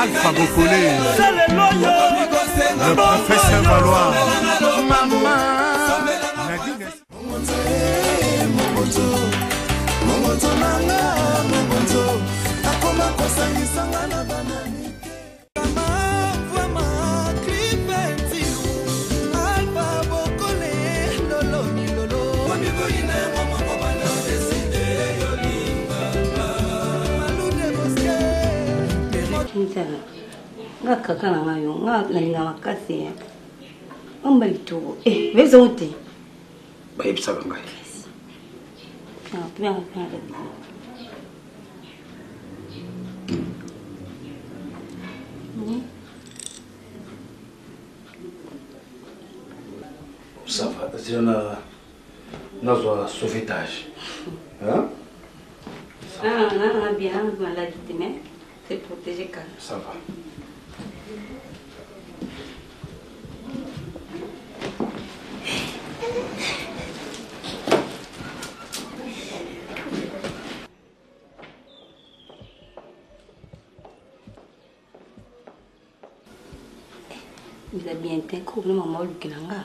Alpha Bokole, le préfet Saint-Valois, Nadine. Nzala nga kaka na nga yo nga nalinga makasi amba litoko eh vezongo te bayebisaka ngai. Ça va, zela na nazwa sauvetage. Hein? Ah, ah, bien, maladie, mais c'est protégé quand même. Ça va. Eza bien te kobino mama olukela nga.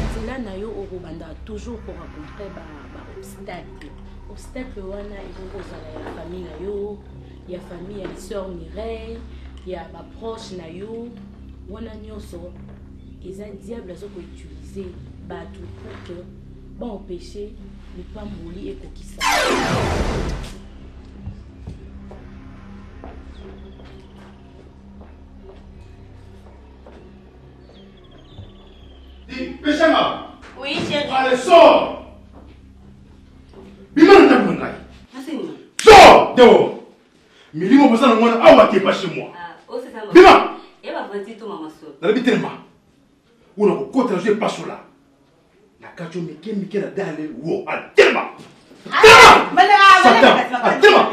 Nzela na yo okobanda toujours ko rencontrer ba, ba obstacle. Obstacle wana ekoki kozala ya famille na yo, ya famille ya sœur Mireille, ya ba proche na yo, wana nyonso eza diable azo ko utiliser bato pour que ba empêcher lipamboli ekokisa. Peshanga. Oui, chérie. Allez, sors. Bima na ndako na ngai. Sors dehors. Milimo boza na mwana awa te pas chez moi. Bima. Nalobi telema. Una kokota na epasola. Na kati yo mike mike na dale wo. Atelema. Telema. Satan. Atelema.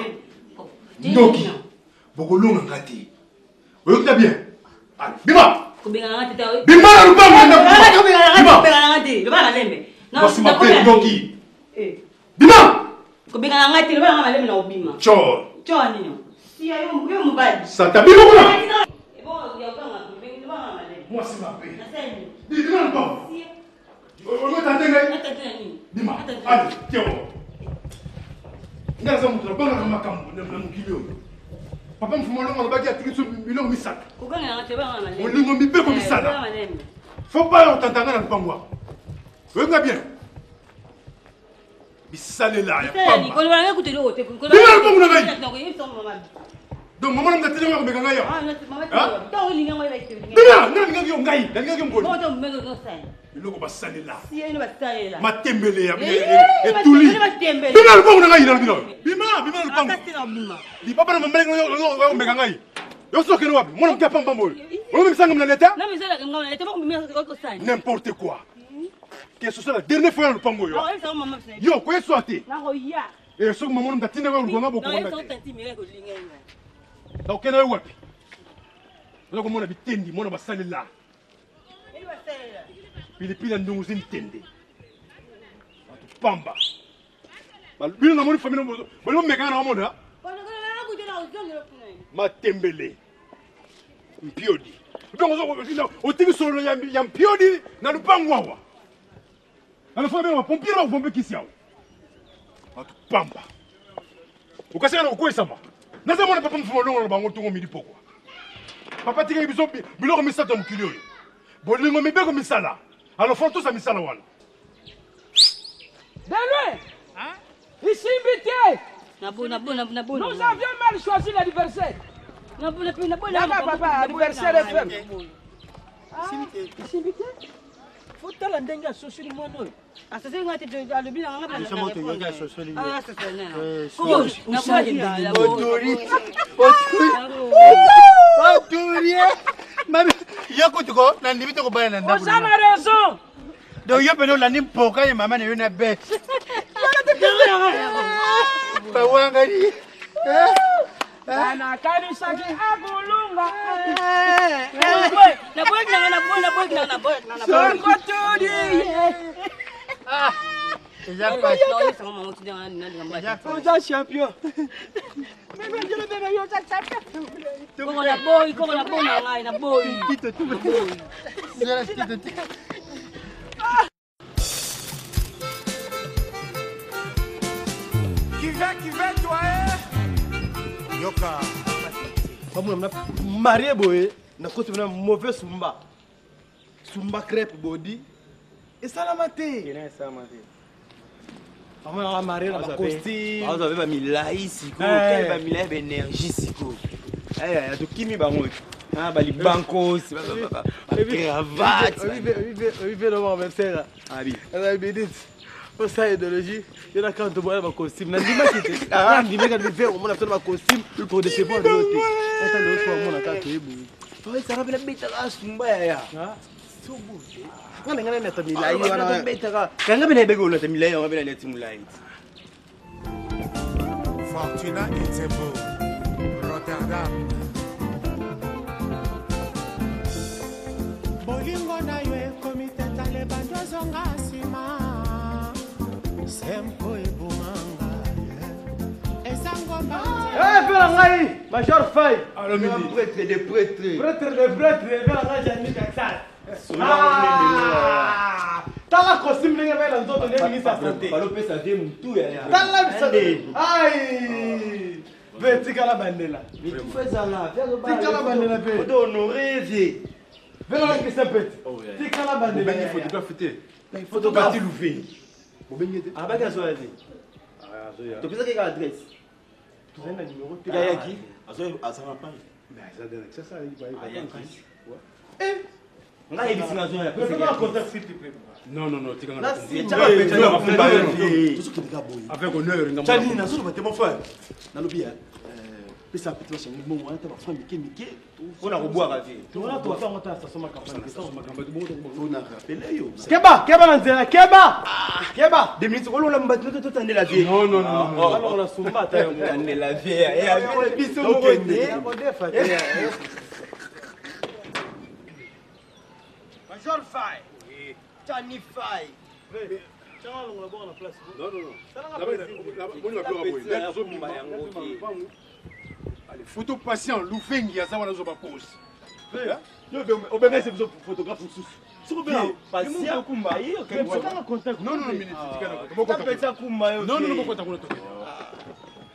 Ndoki. Bokolonga nga te. Oyoki na bien. Bima. Bima na lupango na ndako. Kobengana nga te. Loba na lembe. Mwasi mabe ndoki. Bima. Kobengana nga te, loba na malembe na obima. Chor. Chor nini? Si yo yo mobali. Satan bima kuna. Mwasi mabe. Bima na lupango. Oyo tante ngai. Bima. Allez, tiens. Nga naza moto nabangaka makambo na mokili oyo. Papa Mfumu Longo alobaki atiki biso biloko misato. Bolingo mibeko misala. Faut pas otanta nga na lupango awa. Oyoki nga bien? Bisalela ya pamba. Bima lupango na ngai. Donc mama na nga telema komeka ngai awa. Bima nga nalingaki yo ngai, nalingaki yo ngoni. Biloko basalela. Matembele ya etuli. Bima lupango na ngai nalobi na yo. Bima, bima lupango. Lipapa na mama komeka ngai. Yo soki okende wapi? Mwana moke ya pamba oyo. Olobimisa ngambo na leta? N'importe quoi. Que ce soit la dernière fois na lupango oyo. Yo koyeswa te. Eh soki mama moto atindaka yo lukonga bokonga te. Okende yo wapi? Oza komona bitendi mwana basalela. Pilipili ya ndungu zintende. Bato pamba. Bino namoni famille bino mekana na omona. Matembele. Mpiodi. Donc otiki solo ya mpiodi na lupango awa. Alofaka bino bapompier bakopompe kisi awa. Bato pamba. Okasaka na kokwesama. Naza mwana papa Mfumu Longo na bango ntongo midi pokwa. Papa tikaki biso biloko misato ya mokili oyo. Bolingo mibeko misala. Alors faut tosa misala wana. De loin. Hein? Isimbi te. Nous avions mal choisi l'adversaire. Yaka papa, adversaire FM. Isimbi te. Faut tala ndenge asosoli mwana oyo. Asosoli nga te, alobi na nga Biso moto yoki asosoli ye. Asosoli na. Oturi. Oturi. Oturi. Mami, yo kutu ko nandimi te kobala na ndako. Oza na raison. Donc yo pene olandi mpoka ya mama na yo na bete. Bawangani. Nakanisaki akolonga. Naboyaki nanga, naboyaki nanga, naboyaki nanga. Sokotudi. Oza champion. Koko na boyi, koko na boyi na ngai, na boyi. Qui va, toi, eh? Yoka. Pamona mna marié boye na koti mna mauvais sumba. Sumba crêpe body. Esalama te. Esalama te. Pamona na marié na ba costume. Bazo ba milai siko, kaya ba milai ba énergie siko. Eh, tokimi bango. Ah, ba libankos, ba ba ba cravate. Oyibe oyibe no ba sera. Abi. Eza bidit. Osa idéologie, yo na kanto boya ba costume. Na ndima kite. Na ndima ka bive omona tona ba costume pour décevoir yo te. Ata le soir mona ka to ebu. Toi sara bela betaka sumba ya ya. Sobo. Ngana ngana na tamilai wana. Betaka. Kanga bena bego na tamilai wana bena neti mulai. Fortuna Itsebo, Rotterdam. Bolingo na yo ekomi tetale bando ezonga nsima sempo ebomanga eza ngomba. Eh, fais ngai, Major Fay. Alors, midi. Prêtre de prêtre. Prêtre de prêtre, fais ngai Jani Texas. Ah! Tala costume ndenge bayela nzoto nde ministre ya santé. Balopesa vie mutu ya ya. Tala biso. Ai! Ve tikala bandela. Mitufa ezala. Tikala bandela pe. Odo honoré vie. Vela na Christian Pete. Tikala bandela. Bobengi photographe te. Photographe Louvé. Bobengi te. Abaki azoya te. Topesaki kaka adresse. Tozali na numéro te. Yayaki. Azala pai. Mais aza dans ça ça Ayaki. Ngai yebisi nga azoya. Pesa na contact s'il te plaît. Non non non, tikanga Na na si- Tozokende kaka boye. Avec honneur nga. Tchani, nazoloba te mon frère. Nalobi ya pesa petit bachange mbongo wana ta bafranc mike mike. Mpona kobwaka vie. Tona tosango ta station makambo. Tona rapele yo. Keba, keba na nzela, keba. Keba. Deux minutes kolonga mbato to totandela vie. Non non non non. Alors la sumba ta yo. Tandela vie. Eh, avec biso moko te. Kodefa te. Major Fay. Tchani Fay. Tchanga longola bongo na place. Non non non. Salanga Boni ba biloko boye. Petit, akumba yango te. Allez, photo patient, Lufengi aza wana zo ba pose. Obengisi biso photographe mosusu. Soki obenga patient Kumba. Salanga contact. Non non non, minute, tikana. Bokota. Tapeta kumba yo. Non non non, bokota kuna toke.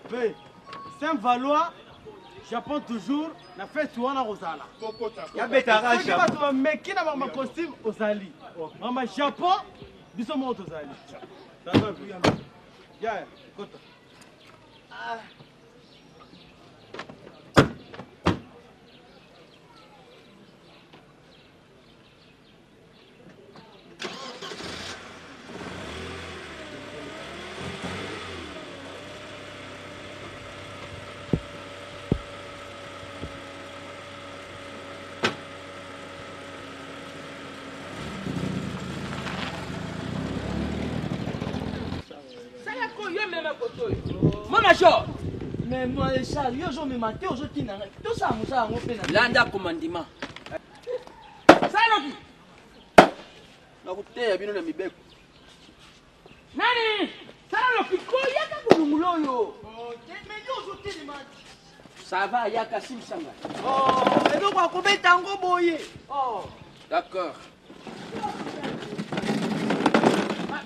Ve. Saint-Valois, Japon toujours, na fête wana kozala. Bokota. Ya betaka Soki bato bameki na mama costume ozali. Mama Japon, biso moko tozali. Ya, kota. Salako yo mema koto oyo. Mo major. Mais moi, Charles, yo ozomema te ozotinda ngai tosala mosala yango mpe na Landa commandement. Saloki. Nakuteya bino na mibeko. Nani? Saloki ko yaka kulungula oyo. mais yo ozotelema. Ça va yaka simsanga. Eloko akobeta yango boye. D'accord.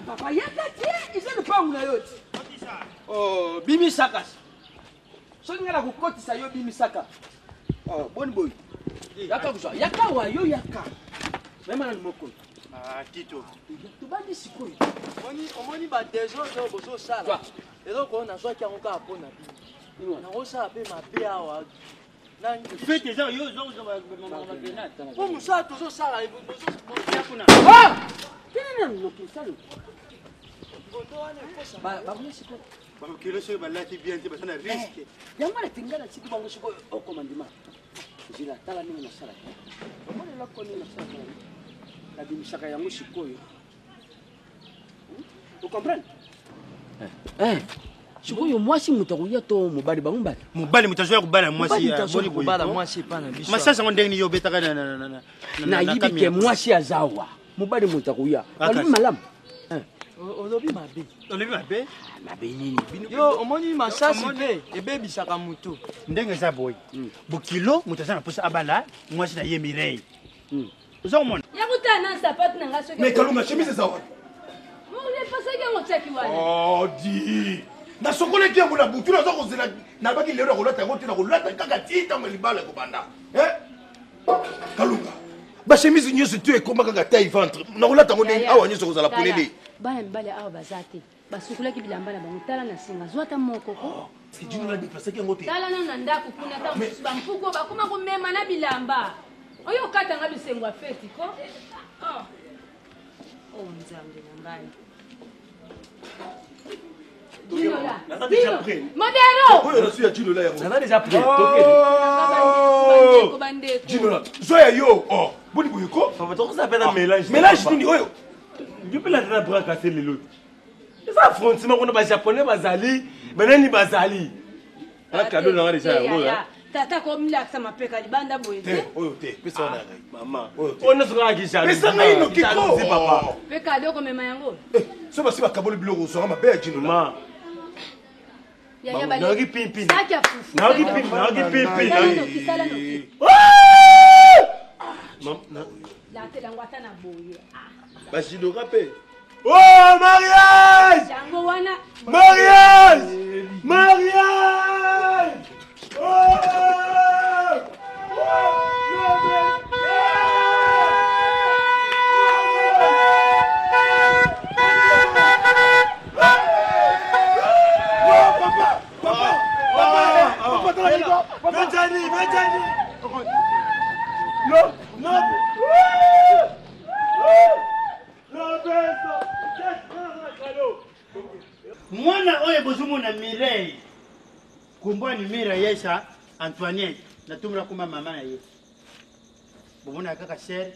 Papa yaka te eza lupangu na yo ti. Oh, bimisaka. Soki ngai nakokotisa yo bimisaka. Oh, boni boye. Yaka kozwa. Yaka wa yo yaka. Mema nanu moko. Ah, Tito. Tobandi sikoyo. Omoni badesordre oyo bozosala, eloko oyo nazwaki yango kaka mpo na bino, nakosala mpe mabe awa. Fete eza yo mpo mosala tozosala. Ah! Tena nanu noki salo. Bango sikoyo. Bakokilo soki balati bien te baza na risque. Yango wana tinga na tiki bango sikoyo au commandement. Nzela tala ndenge nasalaka. Omoni eloko ndenge nasalaka yango. Nabimisaka yango sikoyo. Ocomprendre? Sikoyo mwasi moto akoya to mobali bango mbala. Mobali moto azoya kobala mwasi. Mobali moto azoya kobala mwasi epa na biso. Masasi yango ndenge nini yo obetaka na Nayibi ke mwasi aza awa. Mobali moto akoya. Balobi malamu. Olobi mabe. Olobi mabe? Mabe nini? Yo omoni masasi mpe ebebisaka motu. Ndenge eza boye. Bokilo moto aza na mposa abala mwasi na ye Mireille. Oza komona? Ya kotala na sapatu na ngai soki. Mais Kalunga, chemise eza wapi? Epasaki yango otiaki wana. Oh, di. Nasokolaki yango na butu, naza kozela, nalobaki lelo nakolata yango te, nakolata kaka ti ntango libala ekobanda. Eh? Kalunga, ba chemise nyonso tu ekoma kaka taille ventre. Nakolata yango ndenge awa nyonso kozala polele. Bana mibali awa baza te. Basukolaki bilamba na bango, tala na singa, zwa ata moko ko. Dino na déplaçaki yango te. Tala nano na ndako kuna, ntango mosusu bampuku oyo bakoma komema na bilamba. Oyo okatanga bisengo ya feti ko. Oh. Oh, Nzambe na ngai. Dinola. Naza déjà prêt. Modero! Oyo nasu ya Dinola yango. Naza déjà prêt. Oh! Bandeko, bandeko. Dinola, zwa ya yo. Oh, boni boye ko? Papa, tokosa mpe na mélange. Mélange nini oyo? Yo mpe latana bras cassé lelo. Eza affrontement kuna ba japonais bazali, banani bazali. Ana cadeau na nga déjà yango. Yaya, tata komilakisa mapeka libanda boye te. Oyo te, pesa wana ya ngai. Mama. Oyo te. Oyo nyonso kaka ki jalousie. Pesa ngai noki ko. Jalousie, papa. Mpe kado komema yango. So basi bakaboli biloko ozwaka mabe ya Dinola. Ma. Yaya, Nayoki pimpi. Saki ya fufu. Nayoki saki ya pimpi, fufu. nayoki pimpi. Sala noki, sala noki. Ma- Latela yango ata na boye. Ah. Bashidoka mpe. Oh, mariage! Yango wana. Mariage! Mariage! Oh! Bejani, Bejani! No, no! Mwana oyo bozomona Mireille, kumbwani Mireille Yesha Antoinette, natumela kuma mama na ye. Bomona kaka sœur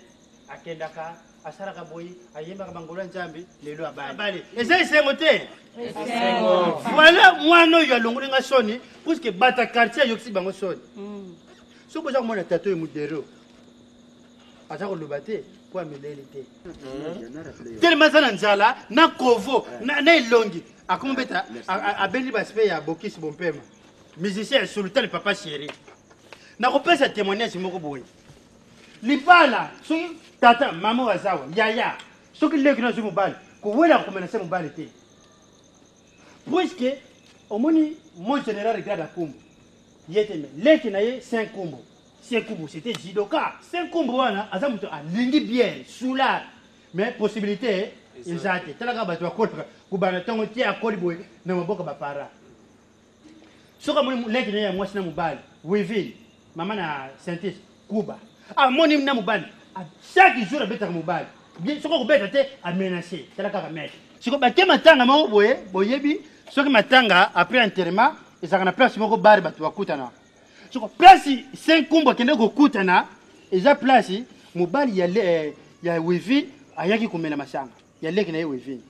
akendaka asalaka boye, ayembaka bangolo ya Nzambe, lelo abali. Eza esengo te? Esengo. Voilà mwana oyo alongoli nga soni, puisque bata quartier ayokisi bango soni. Soki boza komona tata oyo modero aza koloba te po ameleli te. Tellement aza na nzala na kovo na elongi akomi beta abendi baspe ya bokisi bompema musicien ya sultan papa chéri. Nakopesa témoignage moko boye. Libala soki tata mama oyo azawa yaya soki leki na azwi mobali kowela komela se mobali te, puisque omoni mon général grade akumbu ye te, me leki na ye Saint Kumbu. Saint Kumbu c'était judoka. Saint Kumbu wana aza moto alingi bière soulard, mais possibilité eza te. Talaka bato bakolaka kobanda ntongo te, akoli boye na maboko bapara. Soki amoni leki na ye ya mwasi na mobali Wivine mama na Saintis Kuba, amoni na mobali chaque jour abetaka mobali bien, soki akobeta te amenace. Tala kaka maître siko bake matanga moko boye, boyebi soki matanga après enterrement ezalaka na place moko bare bato bakutana. Soko place Saint Kumbu akende kokutana eza place mobali ya Wivine ayaki komela masanga ya leki na ye Wivine.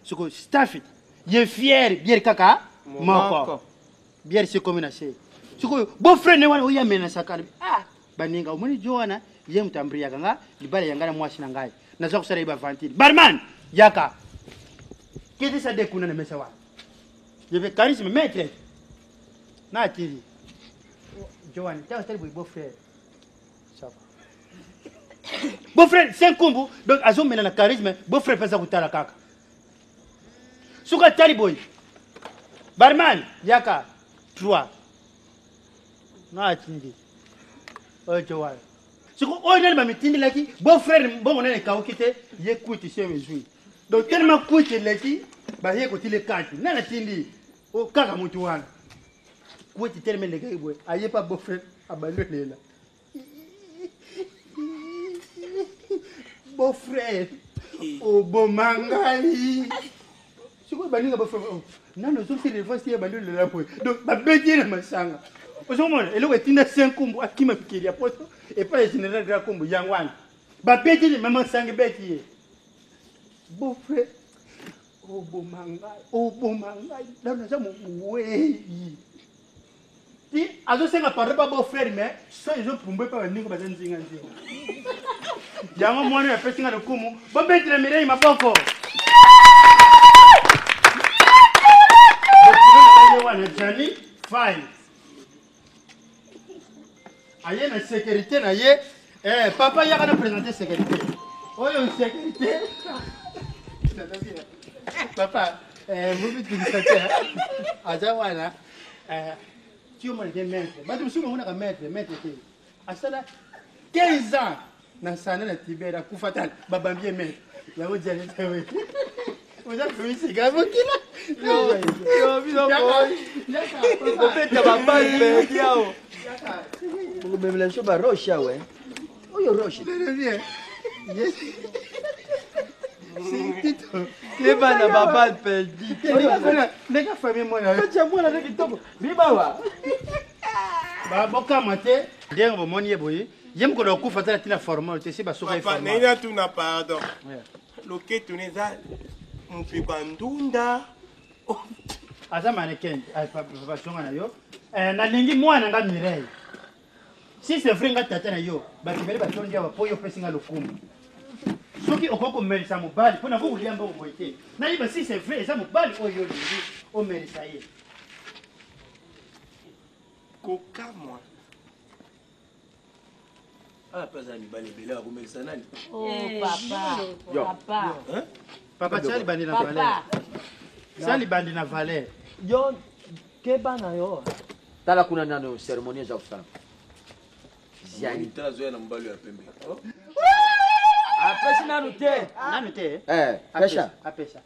Soko staff ye fier biere kaka moko biere se komi na se. Sikoyo beau frère ne wana oyo amenasaka alobi, ah baninga omoni jo wana ye moto ambriyaka nga libala ya ngai na mwasi na ngai naza kosala ye bavantile. Barman yaka ketisa de kuna na mesa wana yebe charisme maître na atili Johan ntango atali boye beau frère ça va, beau frère Saint Kumbu donc azomela na charisme. Beau frère mpe aza kotala kaka soki atali boye barman yaka 3 na atindi oyo Johan. Siko oyo nani bamitindelaki beau frère mbongo nani ekauki te ye kuti se ezwi. Donc tellement kuti eleki baye kotile kati nani atindi o kaka motu wana kuti tellement elekaki boye aye pa beau frère abandi olela beau frère oboma ngai. Sikoyo baninga beau frère nano ozongisi revanche ye bandi olela boye donc babeti ye na masanga. Ozomona eloko etinda Saint Kumbu akima mikili ya poto epai ya général Grand Kumbu yango wana babeti ye mama masanga ebeti ye. Beau frère oboma ngai, oboma ngai nano naza mowei ti azosenga pardon pa beau frère, mais so ezopumbwe mpa baninga baza nzinga nzinga. Yango mwana oyo apesi nga lokumu, bobetela Mireille maboko. Fine. Aye na sécurité na ye. Eh, papa yaka na présenter sécurité. Oyo sécurité. Papa, eh, mobitingisa te. Aza wana. Eh, tio mwana te maître. Bato mosusu bamonaka maître, maître te. Asala 15 ans na sana na Tibere akufa tala babambi ye maître. Yango diale te we. Oza komisika bokila. Kobeta babale perdi awa. Bokomemela biso baroche awa. Oyo roche. Keba na babale perdi. Ndenge famille mwana. Kati ya mwana nde kitoko. Bibawa. Babokama te. Ndenge bomoni ye boye. Ye mokolo akufa tala tina formol te si basuka ye Papa, formol. naina tuna pardon. Loketo na eza mopiko ya ndunda. Aza mannequin basonga na yo. Eh, nalingi mwana nga Mireille. Si c'est vrai nga tata na yo, bato ebele batondi awa mpo yo opesi nga lokumu. Soki okoki komelisa mobali mpo nakoki kolia mbongo boye te. Nayeba si c'est vrai eza mobali oyo yo olingi omelisa ye. Kokamwa. Ah, mpe aza na mibali ebele akomelisa nani? Oh, papa. Yo. Papa. Hein? Papa, tia libandi na Papa. valeur. Tia libandi na valeur. Yo keba na yo. Tala kuna nano cérémonie eza kosala. Ziani. Tala azoya na mobali ya pembe. Apesi nanu te. Nanu te. Eh, pesha. Apesa.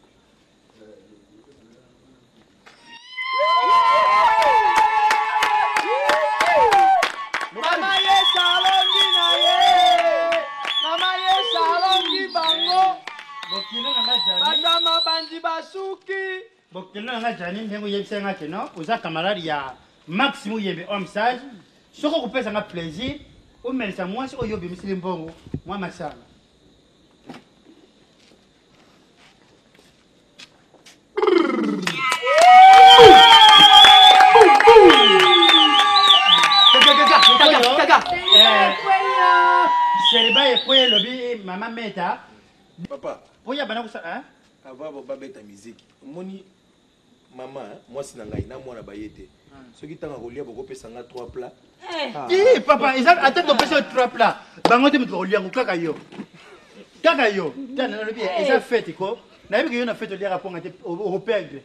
Mama Yesu alongi na ye. Mama Yesu alongi bango. Bokilo na nga Jani. Bato mabandi basuki. Bokilo na nga Jani ndenge oyebisa nga ke non oza camarade ya Max Muyembe homme sage. Soki okopesa nga plaisir omelisa mwasi oyo obimisili mbongo mwa masanga. Seriba ekwe elobi mama Meta. Papa. Oyo abanda kosala. Avant babeta musique, omoni mama mwasi na ngai na mwana baye te. Soki ntango akolia bokopesa nga 3 plats. Ih, papa, eza ata topesa yo 3 plats. Bango te moto bakolia yango kaka yo. Kaka yo. Tala nalobi eza fête ko. Nayebi ke yo na fête oliaka ponga te okoperdre.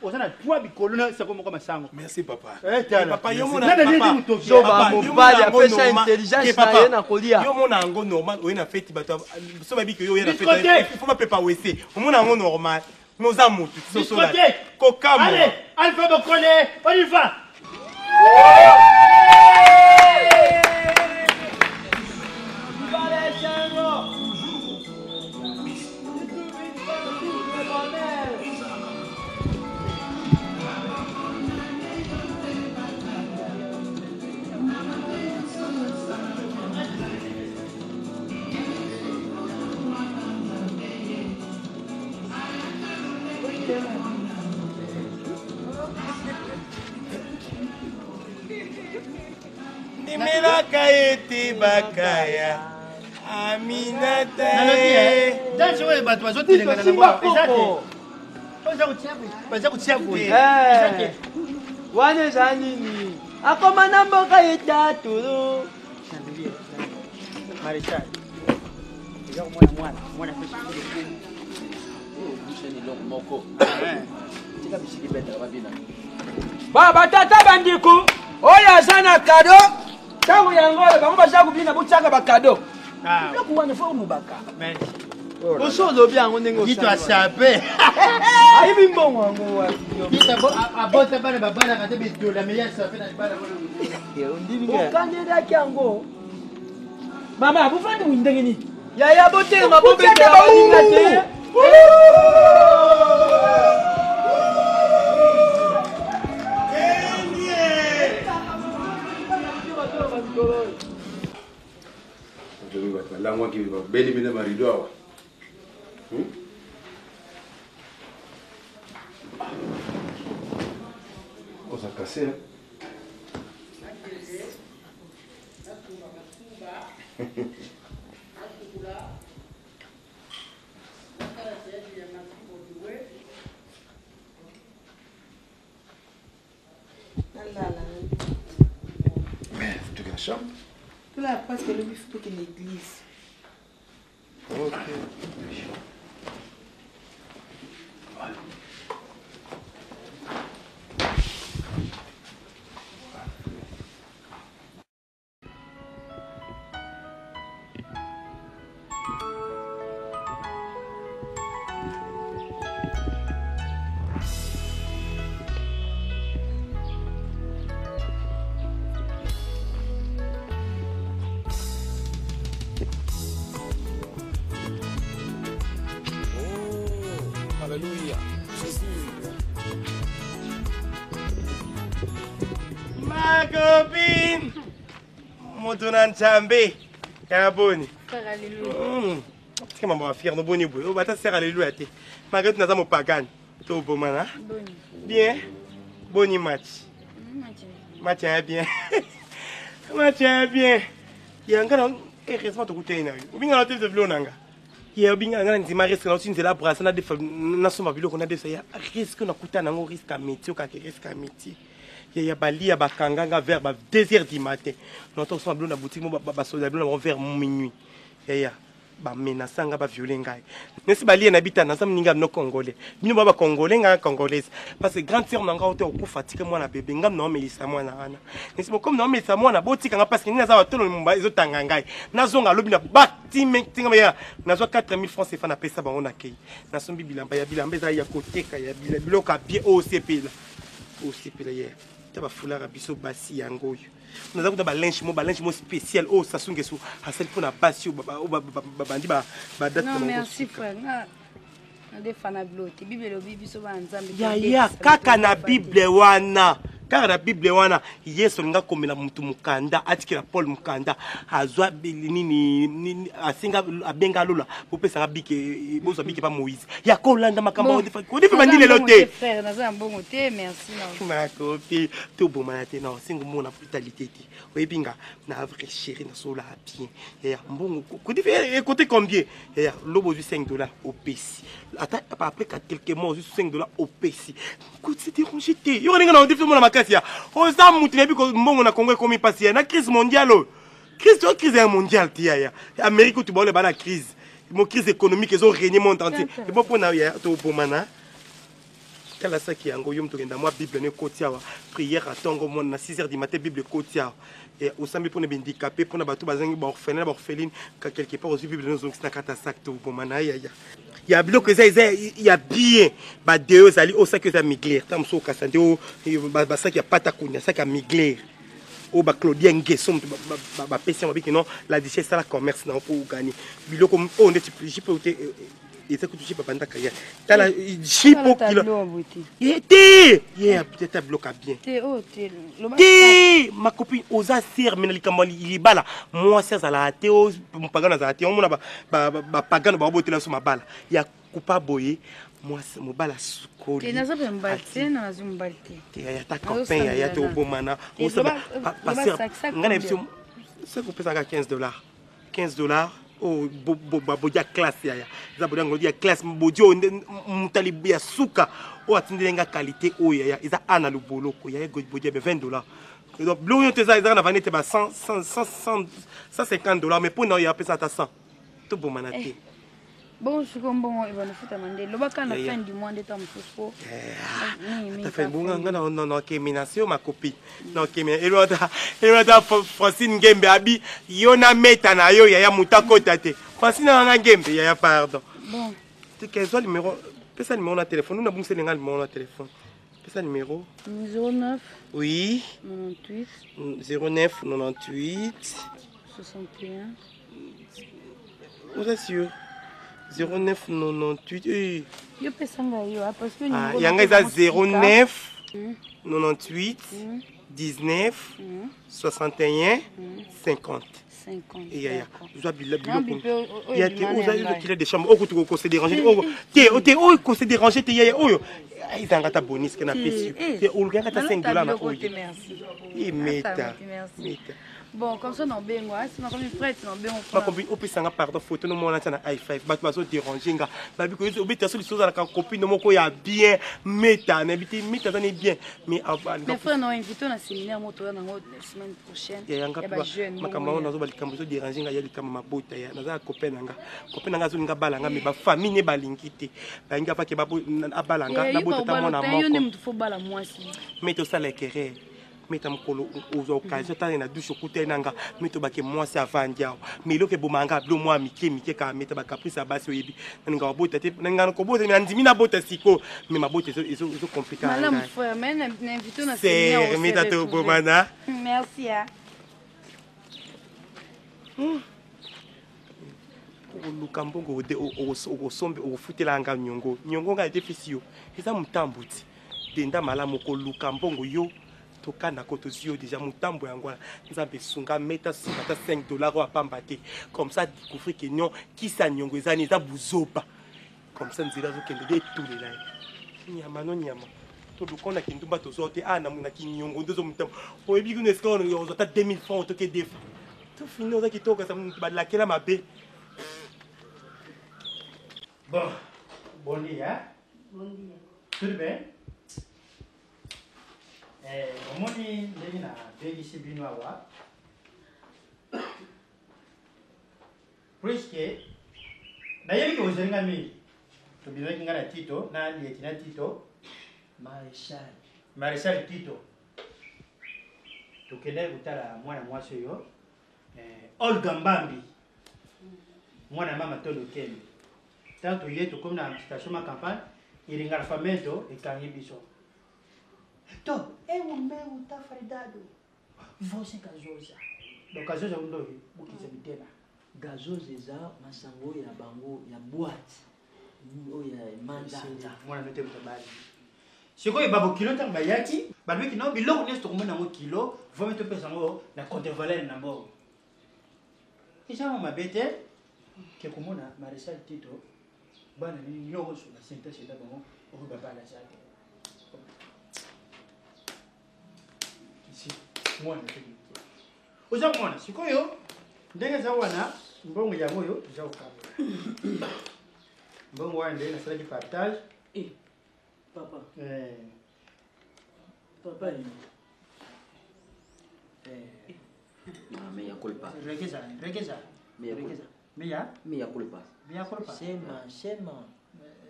Oza na 3 bikolo na sako moko masango. Merci papa. Eh tala. Papa, yo mona Nana papa. nini mutoki. Papa, yo mobali mona yango apesa normal. intelligence Ke papa, na ye na kolia. Yo mona yango normal oye na feti bato so bayebi ke yo oye na Discothèque. feti il faut bapepa wese omona yango normal mais oza motu sosola Discothèque. kokamwa Allez, Alpha Bokole, on y va. Ndimelaka ete bakaya Aminata Nalobi eh, danse oyo bato bazotelengana na bango eza te. Oyo eza kotia boye, baza kotia boye. Eza te. Wana eza nini? Akoma na mboka etatulu. Nalobi eh, Maréchal. Eza komona mwana, mwana apesi biso lokumu. Bushani eloko moko. Tika bisiki betaka babina. Ba batata bandeko oyo aza na kado ntango yango oyo bango baza kobina botiaka bakado biloko wana fo olobaka oso olobi yango ndenge Gito asape. ayibi mbongo yango wapi Gito abota bana babalaka te bidola me ye asape na libala okanelaki yango mama bofandi boyi ndenge nini yaya botelema bobetela baninga te Bato balangwaki babeli bino barido awa. Oza cassé, hein? Nalala. Mais toke na chambre. Tolala parce que lobi faut tokende église. Ok. Alléluia. Jésus. Ma copine moto na nzambe ya boni tika mambo ya fier no boni boye oyo ata ser aleluya te malgré tout naza mopagane tobomana bien boni match match ya bien match ya bien yanga na heureusement tokutani na yo obingana te biloko na nga ye obinga nga na ndima risque nauti nzela brasa nadefa nasomba biloko nadefisa ya risque nakuta nango risque ya métier okake risque ya métier ya ya balia bakanga nga vers ba 2 heures du matin nata kosomba biloko na boutique mo basoda biloko na bango vers minuit yaya bamenasa nga baviole ngai nesi balie na bita naza moninga bino congolais bino ba bacongolais ngai congolaise parce que grande sœur na ngai ote okufa tika mwana bebe ngai naomelisa mwana wana nesi bokomi naomelisa mwana botika nga parce que nini naza batolo mumba ezotanga ngai nazonga alobi na batinga ya nazwa 4000 francs efa napesa bango na kei nasombi bilamba ya bilamba eza ya koteka ya biloko ya bien oyo osepela osepela ye ta bafulara ya biso basi yango oyo naza kuta balinge mo balinge mo spécial oyo Sassou Nguesso asali mpo na basi oyo babandi badate Non, merci frère. Nga nadefa na bilo te. Bible elobi biso bana Nzambe. Yaya kaka na Bible wana kaka na bible wana yesu alinga komela motu mokanda atikela paul mokanda azwa nini asenga abenga lola bopesanga bike bozwa bike pa moïse ya kolanda makambo kodefe bandi lelo te frère naza na mbongo te merci makopi tobomana te na osengo mona brutalité te oyebi nga na vrai chéri nasola bien yaya mbongo kodefe ekote combien yaya lobo ozwi 5 dollars opesi ata après quelques mois ozwi 5 dollars opesi kose déranger te yo ndenge na odefi omona makasi ya oza mutu nayebi mbongo na congo ekomi mpasi ya na crise mondiale oyo crise oyo crise ya mondiale te yaya amérique kutu baola bana crise mo crise économique ezo régner monde entier ebo mpo na ya tobomana tala saki yango yo moto okenda mwa bible no ekoti awa prière atongo mona na 6 heures du matin bible ekoti awa osambi mpona bahandicapé mpona bato bazangi baorphelin na baorpheline quelque part ozwi bible no ozongisi na kati ya sak toboma na yaya ya biloko eza eza ya bien badeo ezali oyo saki eza migler ntango mosusu okasa nde basaki ya pata kunya saki ya migler oyo baclaudia ngeso moto bapesi yango babiki non la duchesse esala commerce na yo mpo ogani biloko oyo nde jipe te eza kutu jipe abandaka ya tala jipe okilo te ye ata biloko ya bien te ma copine oza sere me na likambo ya libala mwasi azalaka te mopagano azalaka te omona bapagano baobotela biso mabala ya kupa boye mwasi mobali asukoli naza mpe mobali te nazwi mobali te te yaya ta copain yaya te obomana ngai na biso soki opesaka 15 dollars 15 dollars oyo bodi ya classe yaya eza bodi yango ya classe bodi oyo motali ya suka oyo atindeli nga qualité oyo yaya eza a na loboloko yaya bodi ya 20 dollars donc biloko nyonso eza ezaka na vani ete ba 150 dollars mais mpo na oyo apesa ata 100 tobomana te bongo sikoyo mbongo ebanda futama nde lobaka na fin du mois nde ta mosusu po bongo nga nakemination yo makopi nakemina elota francine ngembe abi yo na meta na yo yaya moto akota te francine nanga ngembe yaya pardon tika zwa numero pesa numero na telefone nabongiseli nga numero na telefone pesa numero 09 oui 98 09 98 61 oza sûr 09 98 eh. yo pesa ngai yo parce que ah, yanga eza 09 98 19 61 50 eyaya zwa biloko ya te oza okila de chambre oyo kutu kose déranger te te oyo kose déranger te yaya oyo ezanga ata bonus ke napesi yo te olukaka ata 5 dollar na oyo emeta meta. Bon, comme ça, non, bengo, hein. Si ma comme prête, non, bengo. Makombi opesanga pardon photo no mwana tia na i5 bato bazoderange nga babi koyesi obeta so lisusu ozalaka copine moko ya bien meta nayebi te meta aza ne bien mais Mais frère, non, invité na séminaire moto ya nango la semaine prochaine. Ya yanga Ya ba jeune. makambo yango nazoba likambo ezoderange nga ya likambo mabota ya naza ya copain na nga copain na nga azolinga abala nga mais bafamille ne balingi te balingi afake abala nga nabota ta mwana Yo nde moko mutu faut bala mwasi. meta osala ekerere meta mokolo ozwa occasion tala na douche okutani na nga meta obake mwasi avandi awa ma eloko ebomaka nga bilo mwa mike mike kaka meta bacaprice ya basi oyebi nalinga kobota te nalinga kobota me nandimi nabota sikoyo me mabota ezokomplika Malamu frère, mais na na invité na séminaire. ser meta tobomana Merci hein. okoluka mbongo okosombe okofutela nga niongo niongo ngai edefisi yo eza motambo ti denda malamu okoluka mbongo yo tokandako tozwi yo deja motambo yango wana nzambe esunga meta suka ata 5 dollar oyo apamba te comme ça découvrir ke nion kisa niongo eza nini eza buzoba comme ça nzela azokende de etulela ye nyama no nyama toluka na kindumba tozwa te a na kiniongo nde ozomotambo oyebi kuna esika ozwa ata 2000 francs otoke defa tofini oza kitoko kasi balakela mabe. Bon, bon dia. Bon dia. Tudo bem? Eh, omoni ndenge nabengisi bino awa puiske nayebi ke ozali nga mingi tobimaki nga na tito na lieti na tito Maréchal. Maréchal Tito tokendaki kotala mwana mwasi oyo eh, Olga Mbambi mwana ya mama Tondo Kembe ntango toye tokomi na station ma campagne iringarfamento ekangi biso to eu meu tafaridado você kazoza donc kazoza ndoki bokisa mitema Gazoza eza masango oyo ya bango ya boîte oyo ya manzanza. Mwana note mutabali. Sikoyo babo kilo ntango bayaki balobaki no biloko nyonso tokomona yango kilo vomi topesa yango na compte valeur na mbongo eza yango mabe te ke komona maréchal tito bana nyonso basenta senta bango oyo babala aza te kisi mwana te oza mwana sikoyo ndenge eza wana mbongo yango oyo toza kokabola mbongo wana ndenge nasalaki partage eh, papa eh. papa eh. Mea culpa. Rekeza, rekeza. Mea Rekeza. Mea? Mea culpa. Mea culpa. Sema, sema.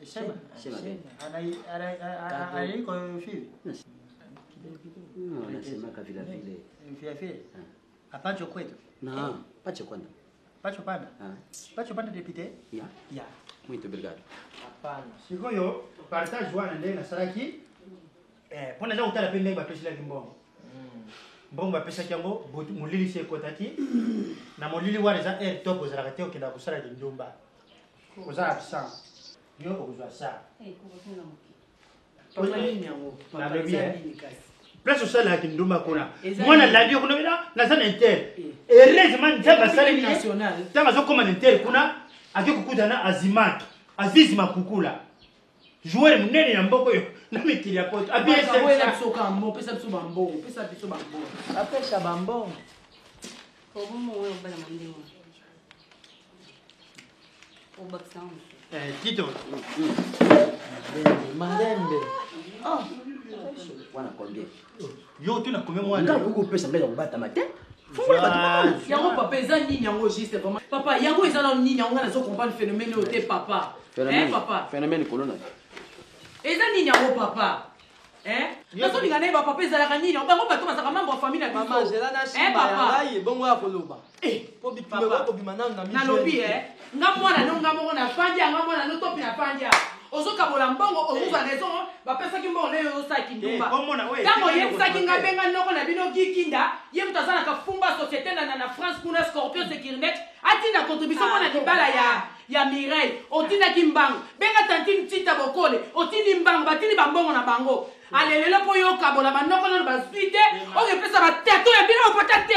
Sema. Sema bene. Anai, anai, anai kwa fili. No, nasemaka vile vile. Vile vile. Apacho kwetu. Na, pache kwanda. Pacho panda. Ah. Pacho panda député. Ya. Ya. Muito obrigado. Hapana. Sikoyo partage wana ndenge nasalaki eh, mpo naza kotala mpe ndenge bapeselaki mbongo mbongo bapesaki yango molili se ekotaki na molili wana eza air top ozalaka te okendaka kosala lindumba oza absent yo okozwa sa Papa nini yango? Papa nalobi eza eh. nini kasi? place osalaka kindumba kuna Eza mwana nini? alandi yo kuna bena naza na inter heureusement nzambe asaleli ye National. ntango azokóma na inter kuna ake kokutana azimak aziz makukula joueur monene ya mboka oyo na mikili ya poto Papa, boyela biso kaka mbongo, pesa biso bambongo, pesa biso bambongo. Apesa bambongo. Obomo oyo obala mandenge. Obakisa ngo. Tito. Malembe. Wana combien? Yo tuna combien mwana? Nga ukupesa ngai ya kobatama te. Fungola bato bamona. yango papa eza nini yango juste vraiment papa yango eza nano nini yango nga nazo comprendre phénomène oyo te papa Phénomène. Eh, papa Phénomène kolona. eza nini yango papa Eh? nazolinga nayeba papa ezalaka nini yango bango bato bazalaka mambo ya famille na Mama, biso zela na Eh, simba ya papa ngai ebongo ya koloba. Po bitumba papa. kobima nanu na nalobi e nga mwana no nga moko nafandi ya nga mwana no topi nafandi ya ozokabola mbongo ozozwa raison bapesaki mbongo nayo ozosala kindumba Eh, komona, oyo, ntango etikali oyebisaki nga kozwa te. benga noko na bino gikinda ye moto azalaka fumba société na france kuna scorpion securinet atinda contribution mpo na libala ya mireille otindaki mbango benga tantine tita bokole otindi mbango batindi bambongo na bango alelelo mpo yo okabola banoko nano bazwi te oyo epesa bateto ya bino opota te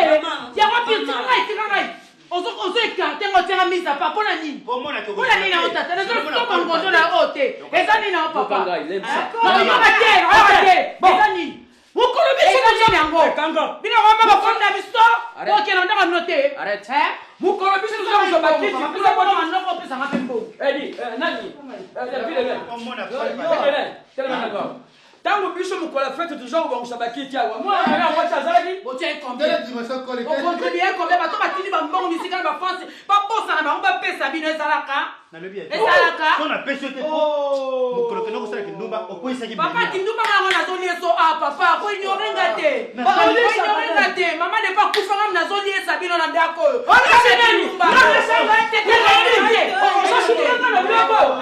yango pire tika ngai tika ngai ozo écarte ngo otianga mise à part mpo na nini mpo na nini yango tata nazosoma ngondo na oyo te eza nini yango papa nayoka te nayoka te eza nini Mokolo biso toza yango. Bino koma bakomi na biso. Okende ndaka bino te. Mokolo biso toza kozwa bakiti kuna bona manoko opesanga mpe mbongo. Edi, nani? Ntango biso mokolo ya fete toza kobongisa bakiti awa, mwana na mwasi azalaki Ocontribue combien? Bato batindi bambongo misika na bafrance, babosana bango, bapesa bino. Ezalaka, ezalaka. So napesi yo te po mokolo kende kosala kindumba, okweyisaki. Papa, kindumba nga yango nazoliesa. A papa, koignore nga te, koignore nga te. Mama depa akufanga, nazoliesa bino na ndako oyo.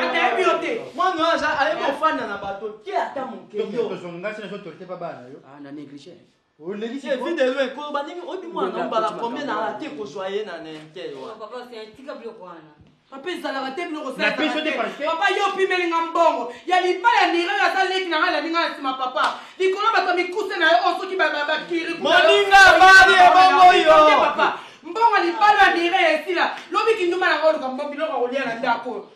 Atayebi yo te. Mwana oyo aza ayebi ofanda na bato te, ata moke. Nga sina so autorité pa bana na yo. Na néglige. Olekisi. Vie de loin, koloba ndenge oyebi mwana na mbala combien na te kozwa ye na intel wana. Papa, tika biloko wana. Papa, ezalaka te biloko. Napesi yo te parce que- Papa, yo opimelinga mbongo ya libala ya Nire oyo aza leki na ngai, alandi ngai na nsima. Papa, likolo bato ya mikuse na yo oyo soki bakiri. Moninga abali ebongo yo. Papa, mbongo ya libala ya Nire ya esila lobi. Kindumba nango, oluka mbongo, biloko ya kolia na ndako oyo.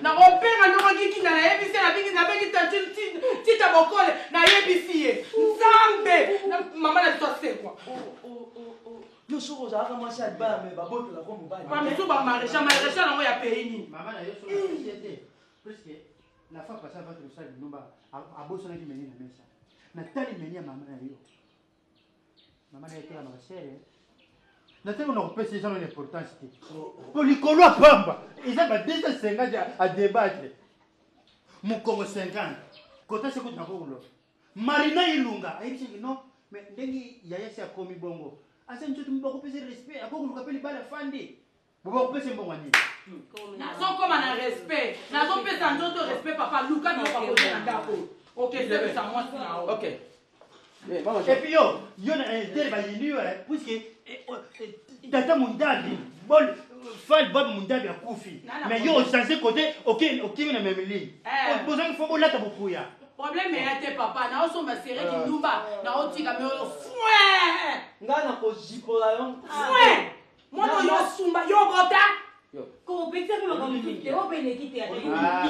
Nakobenga ndoko kikinda, nayebisi ye, nabengi, nabengi Tita Bokole, nayebisi ye. Nzambe mama na biso asekwa. Yo soki ozalaka mwasi ya libala, me babotolako mobali. Bamisu bamaréchal, maréchal yango ya pays nini? Mama na yo soki napesi ye te, puisque la fois passée avant tosala kindumba, abosanaki menu na mesa. Natali menu ya mama na yo, mama na ye etelamaka chere. Natali na kopesa eza nano importance te, po likolo ya pamba eza ba 250 à débattre, mokongo 50 kota sekuti. Nakokoloba Marina Ilunga ayebisaki non, mais ndenge yaya si akomi bongo, aza nzoto, bakopesa respect, akokoluka mpe libala, afandi bo bakopesa mbongo nini? Nazokoma na respect, nazopesa nzoto respect. Papa, luka biloko ya kolia na ndako, okesepesa mwasi na yo. Ok. Et puis yo, yo na inter bayini yo, puisque tata Mundabi bol fal Bob Mundabi akufi, mais yo ochange côté, okimi na même ligne. Bozangi fo bolata bokuya. Problème eya te papa, naosomba sere kindumba, naotika me oyo foin. Ngai nakozipola yo. Foin, mwana oyo osumba yo bota. Kopekisa mpe makambo mosusu te, oyo mpe eleki te. Ah,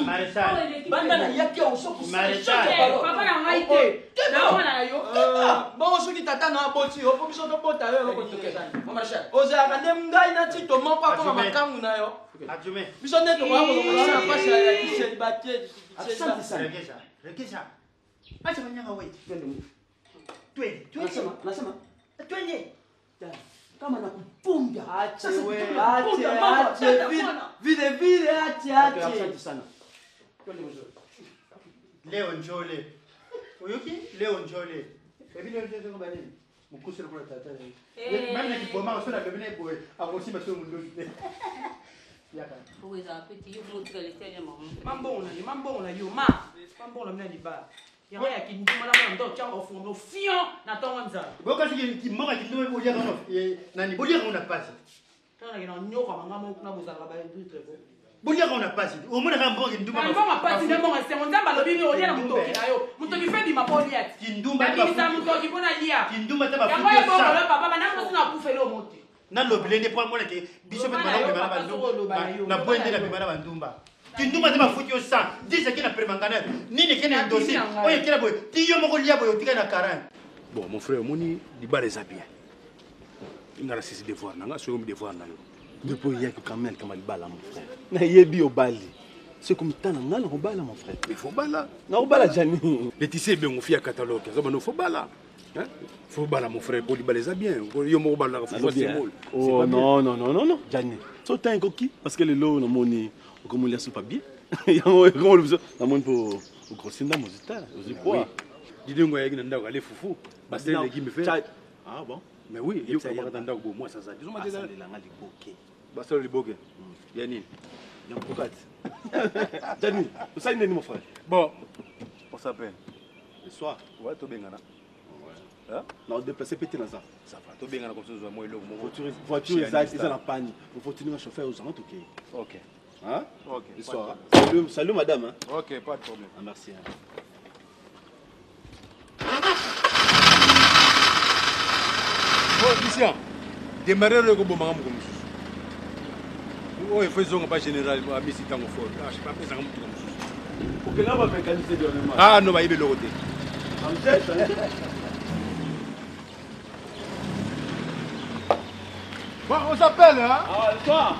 maréchal. Banda na yaki awa. Maréchal. Papa na ngai te, naomona na yo. Bongo soki tata na aboti yo, po biso tobota yo, eloko nini ezali? Ozalaka nde ngai na Tito moko akoma makangu na yo. Adjume. Biso nde tokoya kolongola na pasi ya kiselibatie. Rekesha, rekesha, acha manyanga we. Twende, twende. Nasema, nasema. Twende. Kama nakupunda. Ache we, ache, ache, vile vile, ache, ache. Asante sana. Twende mzuri. Leo njole oyoki, leo njole ebi, leo njole ngo banini mokuse lokola tata na ye. Meme na kiboma so na lobi na ye boye, akosimba so mundoki te. Yaka. Ezala pe te, yo motika lesi ya mama. Mambongo na yo, mambongo na yo, ma mambongo na mina libala yango ya kindumba na mwana ndo tianga ofunga ofion na ntongo nzala. Bokasi mboka kindumba, boliaka ngo nani? Boliaka ngo na pasi. Ntango nakenda nyoka manga moko kuna, bozalaka baindritre bo. Boliaka ngo na pasi, omonaka mboka kindumba. Mbongo pasi nde mbongo esengo. Nzambe alobi nini? Olia na motoki na yo, motoki fe bima mpo olia ti. Kindumba. Nabimisa motoki mpo nalia. Kindumba te. Yango Bafuti. ebongolo papa, banda mosi na akufeli omo te. Nalobele nde po amonake biso mpe Loba na yo, papa, soki oloba na yo. na bwe nde nabima na bandumba. Kindumba te, bafuti yo 100 10, eke na permanganate nini, eke na indosi oyo, eke na boye ti yo moko lia boye, otikali na 40. Bon, mon frère, omoni libala eza bien. Nga na sisi devoir na nga, soki omi devoir na yo. Depuis oyaki quand même kama libala, mon frère, nayebi obali, c'est comme tana nga na kobala, mon frère. Il faut bala. Na kobala, Jani. Leticia Ebengo, fille ya catalogue, aza bano, faut bala. Hein? Faut bala, mon frère, po libala eza bien. Yo moko balaka fufu semol. Oh non, non, non, non, non, Jani, so temps ekoki, parce que lelo namoni okomolia supa bien, yango ekomoli biso, namoni mpo ogrosi ndambo, ozwi tala, ozwi poids. Didengo ayaki na ndako ale fufu. Basele légume fait. Ah bon? Mais oui, yo kamaka na ndako bo moi sasa. Disons ma asalelanga liboke. Basala liboke. Ya nini? Ya mpokati. Jani, osali nini, mon frère? Bon, on s'appelle. Le soir. Ouais, tobengana. Ouais. Na odéplace pe te, naza. Ça va. Tobengana comme ça ozwa mwa eloko moko. Voiture eza na panne. Ofotininga chauffeur, ozanga tokei. Ok. Hein? Ok. Le soir. Salut, salut madame. Hein? Ok, pas de problème. Ah, merci. Hein. Oh, Christian, démarrer oyo ekobomaka moko mosusu oyo efo ezonga pa général amisi ntango fort apesaka motuka mosusu. Okenda ba mécanicien dernièrement. Ah non, bayebi eloko te. Changer, changer. Bon, on s'appelle, hein Ah, toi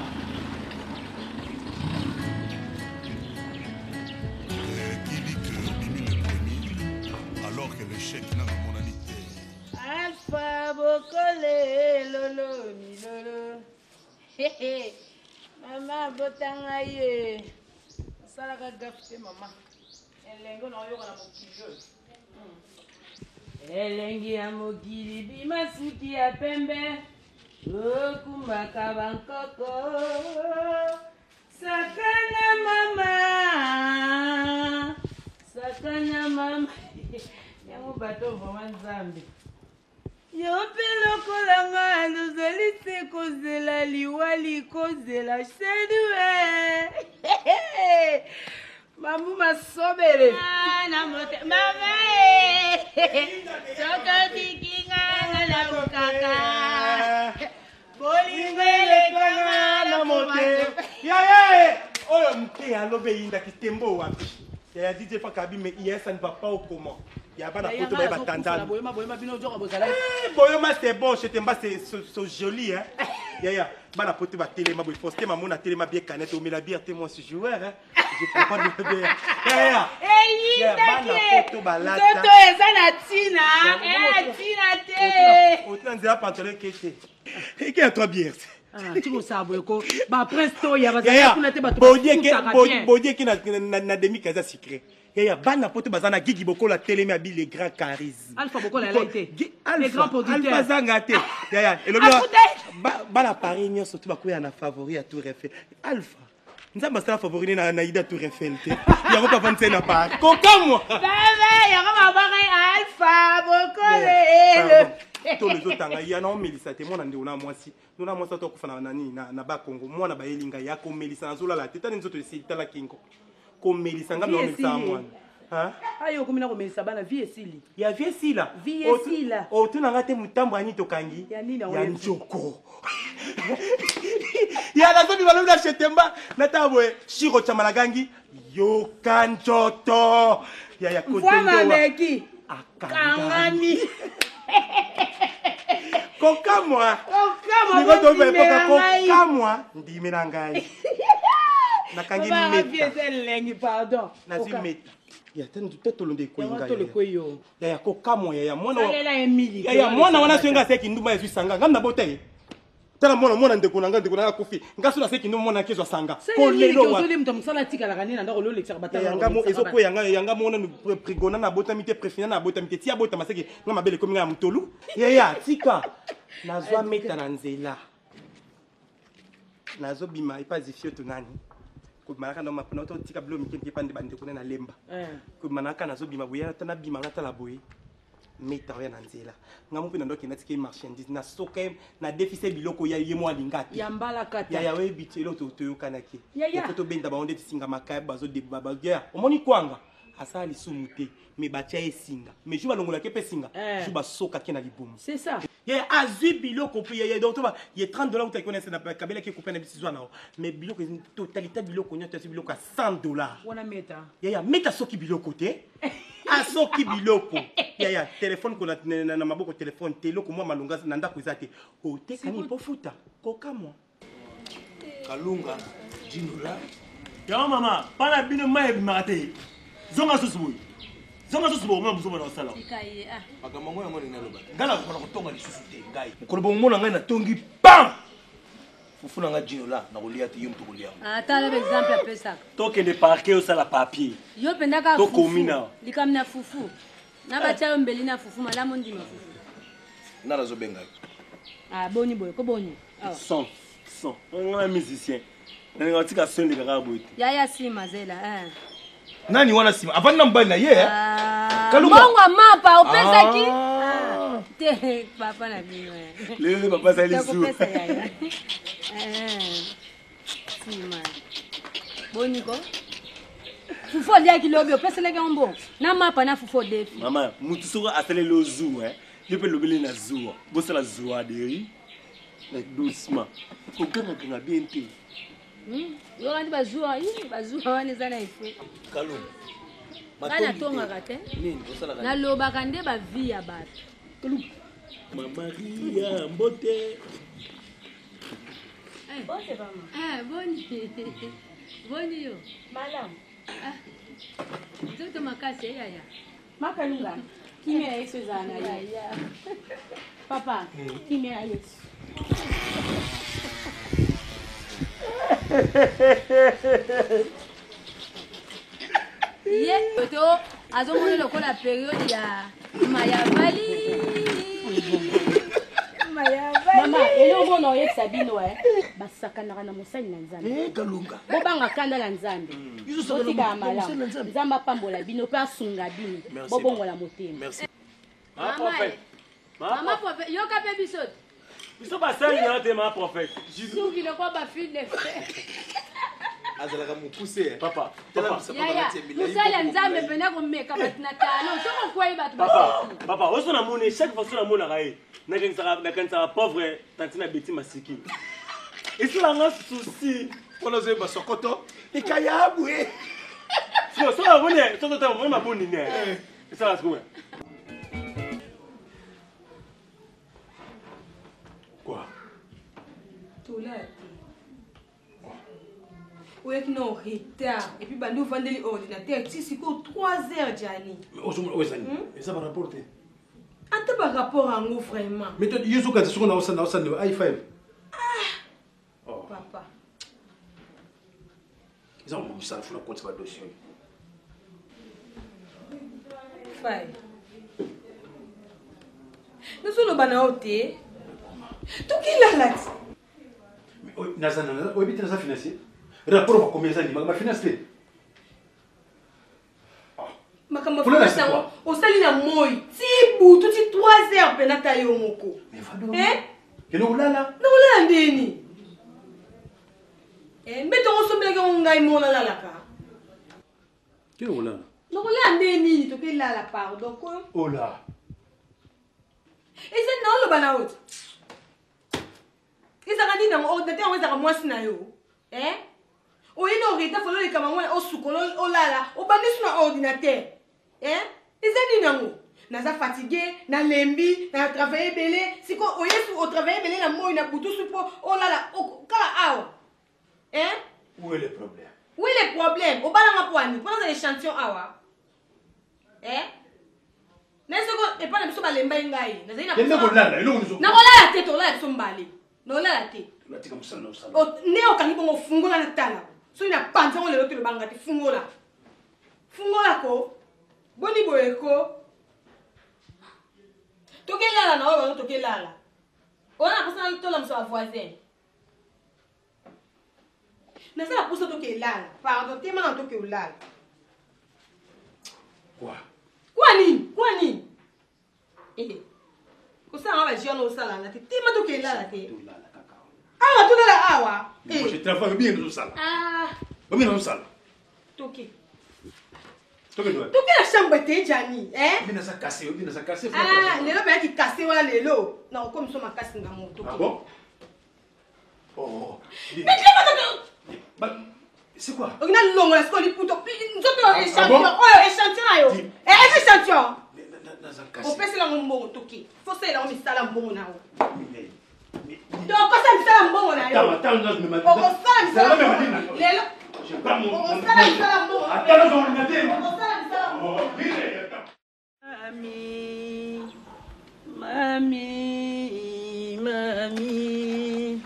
Alors que l'échec n'a monani te. Alpha Bokole lolo milolo. Mama botanga ye. Asalaka gafe te mama. Elengi na oyoka na mokili oyo. Elengi ya mokili bima suki ya pembe okumbaka bankoko sakana mama sakana mama yango bato vraimen nzambe yo mpe lokola nga tozali se kozela liwa likozela sedue mamu masobele mama sokotikinga nga na kokaka bolingo elekanga na mote yaya oyo moke alobi eyindaki tembo wapi yaya dj fakabi mais hier ça ne va pas au comment ya bana poto baye batandana boyoma boyoma bino joka bozala boyoma c'est bon chez temba c'est so joli hein yaya bana poto batelema boye faustin mamona atelema bien canette omela bière te moi suis joueur hein je prends pas de bière yaya eyindaki poto balata nzoto eza na ntina ntina te otina nzela pantalon ekete eke ya trois bières tikosala boye ko baprince toya bazalaki kuna te bato bafutaka bien bodi eke na demi kaza sucré yaya bana poto baza na gigi bokola telemi abi le grand charisme alpha bokola alai te le grand producteur alpha zanga te yaya elobi bana paris nyonso to bakwea na favori ya tour eiffel alpha nzambe asala favori ne na ida tour eiffel te yango papa nse na paris kokamwa baba yango babaka alpha bokole tolo ezotanga ya na omelisa te mwana ndeko na mwasi ndona mwasi ato akufa na nani na bakongo mwana bayeli ngai ya komelisa nazolala te tani nzoto esili tala kingo komelisa ngai naomelisa mwana ayo okomi na komelisa bana vie esili ya vie esila vie esila otuna nga te motambo ya nini tokangi ya nini ya njoko ya nazobi balobi na shetemba natala boye shiro chamala gangi yoka njoto ya ya kotondoa akangami kokamwa kokamwa ndimela ngai nakangi metaelengi pardon nazwi meta ya te tolonda ekweyi yaya kokamwa yaya mwana wana soki ngai aseki ndumba ezwi sanga ngai nabota ye tala mwana mwana ndeko na ngai ndeko na ngai akufi ngai soki naseki ndumba mwana akezwa sanga ezokwea ngai yanga mona prigona nabotami te prefina nabotami te ti abotama seke ngai mabele ekomi ngai ya motolu yaya tika nazwa meta na nzela nazobima epa zifioto nani kobima naka na totika bilo mike mike pande bandeko na lemba kobima naka nazobima boye ata nabima natala boye meta oya na nzela nga mo mpe na ndoki natiki ye marchandise nasoka ye nadefisa biloko ya ye mo alinga te yaya oyebi te eloko toyokanaki po tobenda bango nde tisinga makaya bazoya omoni kwanga asala lisumu te me batya ye singa mais jour balongolaki mpe singa jour basokaki na libumu c'est ça ye azwi biloko mpe ye donc toba ye 30 dollars utaki wana na kabelaki ekope na biso zwa nao mais biloko totalité biloko nyonso azwi biloko ya 100 dollars wana meta yaya meta soki biloko te asoki biloko yaya telefone ko na maboko telefone te eloko mwa malonga na ndako eza te otekani mpo futa kokamwa kalunga jinola yango mama mpana bino mai ebimaka te zonga susu boye zonga susu boye omona bozomona osala makambo yango yango ndenge naloba ngai nakokona kotonga lisusu te ngai mokolo bomona ngai natongi pam fufu na ngai jinola nakolia te yo moto kolia ata loba exemple apesaka tokende parke osala papier yo mpenza kaka tokomi na likambo na fufu na batya yo mbeli na fufu malamu ondima fufu nga nazobenga yo ah boni boye ko boni son son nga na musicien nalinga tika son elekaka boye te yaya nsima zela nani wana nsima avandi na mobali na ye mbongo ya mapa opesaki te papa na bino lelo papa azali zu nsima boni ko fufu oliaki lobi opeselaki yango mbongo na mapa na fufu odefi mama mutu soko asaleli yo zuwa yo mpe lobeli na zuwa bosala zuwa deri na doucement kogangaganga bien te yo wana bazuwa bazuwa wana eza na efe kalunga ngai natongaka te nalobaka nde bavie ya bato mamaria mbote. Eh, boni boni yo malamu ah, nzoto makasi eh, yaya makalunga kimia ya yesu ezala na yo papa kimia ya yesu ye to azomona lokola periode ya mayabali mama eloko na oyebisa bino e basakanaka na mosali na nzambe eh, bobanga kanda na nzambe hmm. botikala malamu nzambe apambola bino mpe asunga bino bobongola motema mama prophète yoka mpe biso te biso basali na yo te ma prophète suki lokwa bafil de fer azalaka mokuse eh. papa yaya mosali ya nzambe mpenza komeka bato na talo soki okwei bato papa papa oso namoni chaque fois so namonaka ye nakanisaka pauvre tantine ya beti masiki esalanga souci mpona ozoyeba sokoto likayabu e soki amoni soki omoni maboni ne esala sikoyo Quoi Tola te. Oyaki na retard et puis bandi ovandeli ordinateur ti sikoyo 3 heures Gianni. Mais ozomona oyo eza nini eza ba rapport te. Ata ba rapport yango vraiment. Mais toi yo ozokanisa soki naosala naosala i5. Ah. Oh. Papa. Eza mosala funa kotisa ba dossier oyo. Fai. Nazoloba na yo te. Tokilala ti. Naza oyebi te naza financier. Rapport bakomi eza nini? Makambo ya finance te. Makambo ya finance yango osali na moi ti butu ti 3 heures mpena ta yo moko. Eh? Kende kolala. Nakolala ndeni? Eh, mbeto yango osombelaki yango ngai moko nalalaka. Kende kolala. Nakolala nde nini? Tokelala pardon ko. Ola. Eza naoloba na yo te. Ezalaka nini yango ordinateur yango ezalaka mwasi na yo? Eh? Oye na retard falo oleka bango osukola olala obandi su na ordinateur. Eh? Eza nini yango? Naza fatigue, nalembi, na travaille ebele, siko oye su o travaille ebele na moi na butu su po olala kaka awa. Eh? Où est le problème? Où est le problème? Obalanga po ani? Po naza échantillon awa. Eh? Na soko epa na biso balemba ngai. Nazali na Kende kolala, eloko nizo. Nakolala te, tolala biso mbale. Nakolala te. Natika mosala na osala. Ne okangi bongo fungola na tala. Soki na panza ngo lelo te lobanga te fungola. Fungola ko. Boni boye ko. Tokelala na oyo tokelala. Oyo na posa na tola muso voisin. Naza na posa tokelala. Pardon, tema na tokelala. Quoi? Kwa nini? Kwa nini? Eh. Kosala nga ba jeune osala nga te. Tema tokelala te. Awa tolala awa. Moi je travaille bien nous sala. Ah. Bien nous sala. Toke. Toke doit. Toke la chambre te Gianni, hein? Bina sa cassé, bina sa cassé. Ah, lelo ba ki cassé wana lelo. Na okomi so makasi nga moto. Ah bon? Oh. Mais tu vas Ba c'est quoi? Okina longola sikoyo liputo nzoto oyo échantillon oyo échantillon na yo. Eh, eza échantillon. Opesela yango mbongo toke. Fosalela yango misala mbongo na yo. Tokosala misala mbongo na yo. Okosala misala mbongo lelo. Okosala misala mbongo. Okosala misala mbongo. Mami, mami, mami,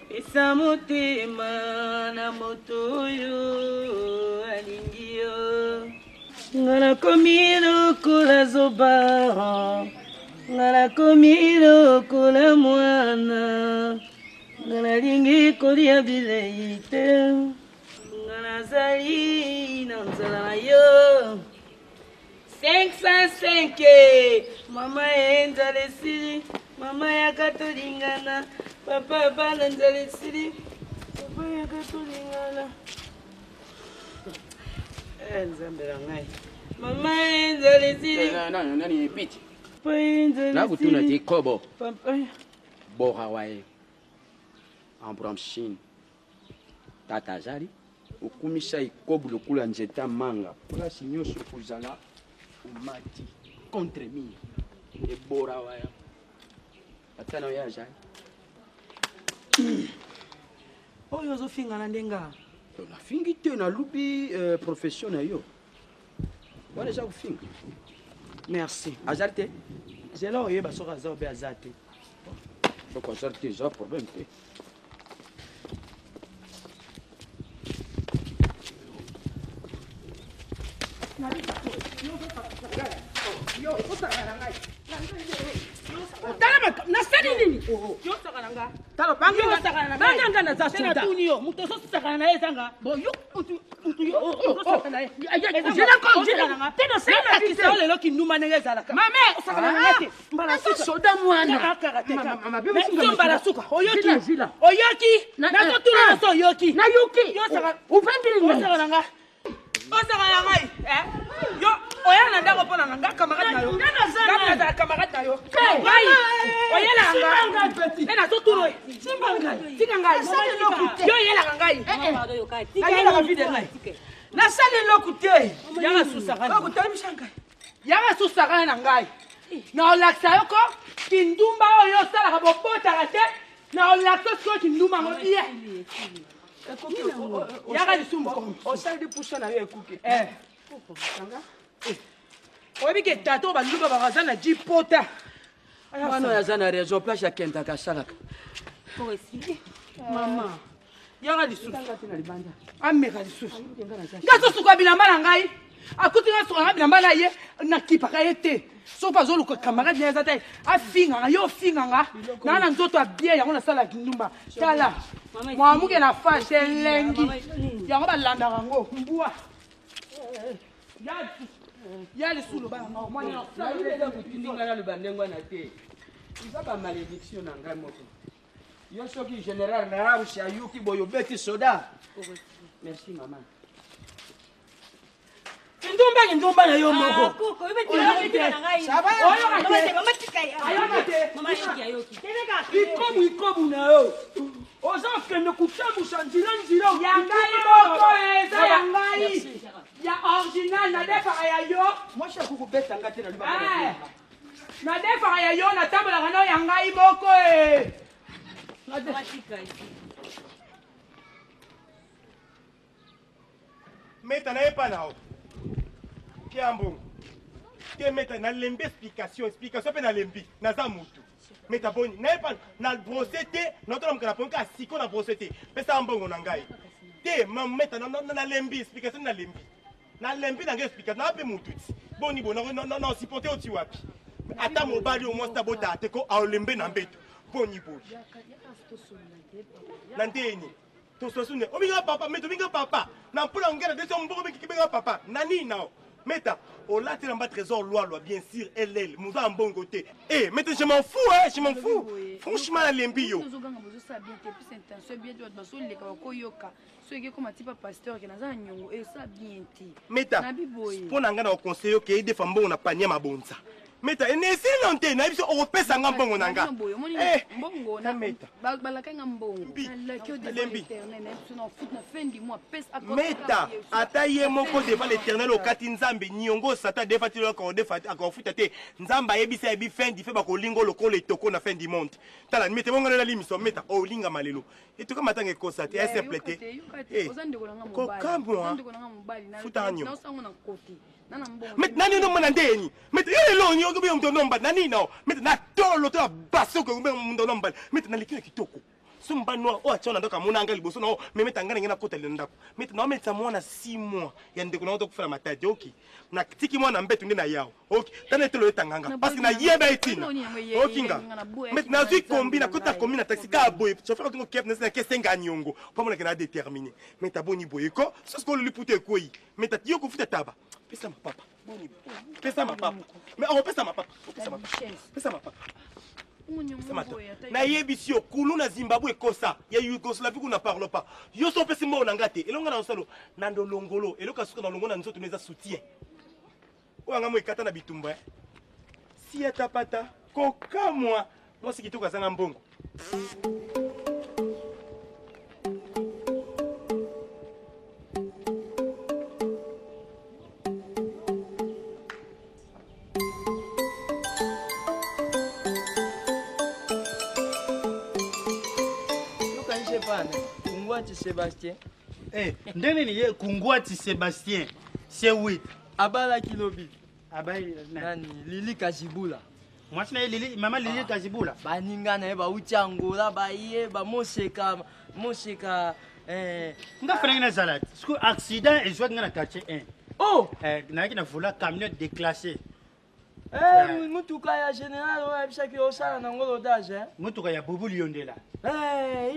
pesa motema na moto oyo alingi yo. Nga nakomi lokola zoba, nga nakomi lokola mwana, nga nalingi kolia bilei te, nga nazali na nzala na yo. 505 mama ye nzala esili mama yaka tolingana papa bana nzala esili papa yaka tolingana eh, nzambe na ngai mama ye nzala esili nani piti papa ye nzala nakutuna te kobo papa bora waye ambramshine tata azali okumisa ekobo lokola nzete ya manga place nyonso okozala omati contre mire ebora waya ata na yo azali. Oyo ozofinga na nde nga. Nafingi te, nalubi euh, profession na yo. Wana eza kofinga. Merci. Azali te? Zela oyeba soki aza obe aza te. Soki azali te, eza problème te. Nasali nini? Banga nga naza soda. Yo moto ozosakana na ye ezanga bon yo mutu yo ozosakana na ye te nasala lelo kindumba ndenge ezalaka osakana na nga te mbala suka soda mwana mbala suka oyoki oyoki nazotuna nyonso oyoki nayoki osaka na nga osaka na ngai yo oya na ndako mpo na nga nga camarade na yo nga nazala camarade na yo ngai oyelaka nga nde nazotuna oyo tika ngai yo oyelaka ngai nayelaka vide ngai nasali eloko te yaka susaka kotalimisa ngai yaka susaka na ngai na olakisa yo ko kindumba oyo osalaka bobotaka te na olakisa sikoyo kindumba yango bien yaka lisumu osali pusa na yo ekuke oyebi ke tata oyo baluba bakaza na jipota mwana oyo aza na raison place akendaka asalaka mama yaka lisusu ameka lisusu nga azosuka bilamba na ngai akuti nga suka nga bilamba na ye nakipaka ye te soki azoluka camarade na ye aza te afingaka yo ofinganga naa na nzoto ya bien yango nasalaki ndumba tala mwamuke na fashe elengi yango balandaka yango mbwa ya lisusu loba yango mwana naloba ndenge wana te eza bamalédiction na ngai moko yo soki général narausi ayuki boye obeti soda merci mama kindumba kindumba na yo moko ikobu ikobu na yo oza okende kotambusa nzela nzela ya ngai moko eza ya ngai ya original nadefaka ya yo mwasi akoki kobeta ngai te na nadefaka ya yo natambolaka nao ya ngai moko e Meta na ye pa na o. Pia mbongo. Te meta nalembi explication, explication pe nalembi. Naza mutu. Meta boni, na ye pa na brosse te, na otala mokana ponka siko na brosse te. Pesa mbongo na ngai. Te ma meta na na nalembi explication nalembi. Nalembi na ngai explication, na pe mutu ti. Boni bo na na na supporter oti wapi. Ata mobali o mwasi tabota te ko aolembe na mbeto. Boni boye. Na ndeni. Tososune obinga papa meta obinga papa na mpona ngela deso mbongo biki benga papa na nini nao meta olati na mba trésor lwalwa bien sûr ll moza mbongo te eh meta je m'en fous hein je m'en fous franchement nalembi yo ozoganga bozosala bien te plus intention bien te bato bazoleka bakoyoka soki ekoma ti pa pasteur ke naza na niongo esala bien te meta nabi boye mpo na ngai na koconseille yo ke edefa mbongo na panier mabonza meta esili nano te nayebi so okopesa nga mbongo na nga boye omoni Eh, mbongo na meta balaka nga mbongo nalaki yo devant Nalembi. l'éternel nayebi so na foot na fin du mois pesa meta ata ye moko devant l'éternel okati nzambe niongo satan defa ti lelo akofuta te nzambe ayebisi ayebi fin du fe bakolinga lokola etoko na fin du monde tala mete bongo nalali miso meta olingama lelo etoka matanga ekosa te ya simple te Eh, oza ndeko na nga mobali kokamwa. Oza ndeko na nga mobali Futa niongo. naosango na kote na na mbongo mete nani onomona ndeni mete yo lelo oyoki moto onomba nani nao mete na tolo to ya basoko moto onomba mete naleki na kitoko so mobali noir oyo atia na ndako amona nga liboso nao me mete anga ndenge nakota lelo ndako mete naometisa mwana 6 mois ya ndeko nango tokufela matadi oki natiki mwana mbetu nde na yao oki tala etelo etanganga parce que nayeba etina okinga mete nazwi kombi nakota kombi na taxi kaka boye chauffeur atingo kef nasi nake senga niongo mpo amonake na déterminé mete aboni boye ko soki ololi puta ekwei mete yo kofuta taba pesa mapapa boni pesa mapapa mais okopesa mapapa opesa mapapa pesa mapapa pesa mata nayebisi yo kulu na zimbabwe ekosa ya yougoslavie kuna parle pas yo so opesi mbongo na nga te elonga na osalo na ndolongolo eloko ya suka na longo na nzoto no eza soutien oyo anga mo ekata na bitumba eh. si atapata kokamwa mwasi kitoko azanga mbongo yokanise pana Kungwati Sébastien. Eh, ndenge nini ye Kungwati Sébastien C8 abalaki lobi. Abali nani? Lili Kazibula. Mwasi na ye Lili, mama Lili ah. Kazibula. Baninga na ye bauti Angola baye bamoseka moseka eh. Nga fanaki nazala sikoyo accident ezwaki nga na quartier 1. Oh! Eh, nayaki na vola camion déclassé. Eh, mutuka ya général oyo ayebisaki osala nango rodage eh? Mutuka ya Bubu Liondela. Eh,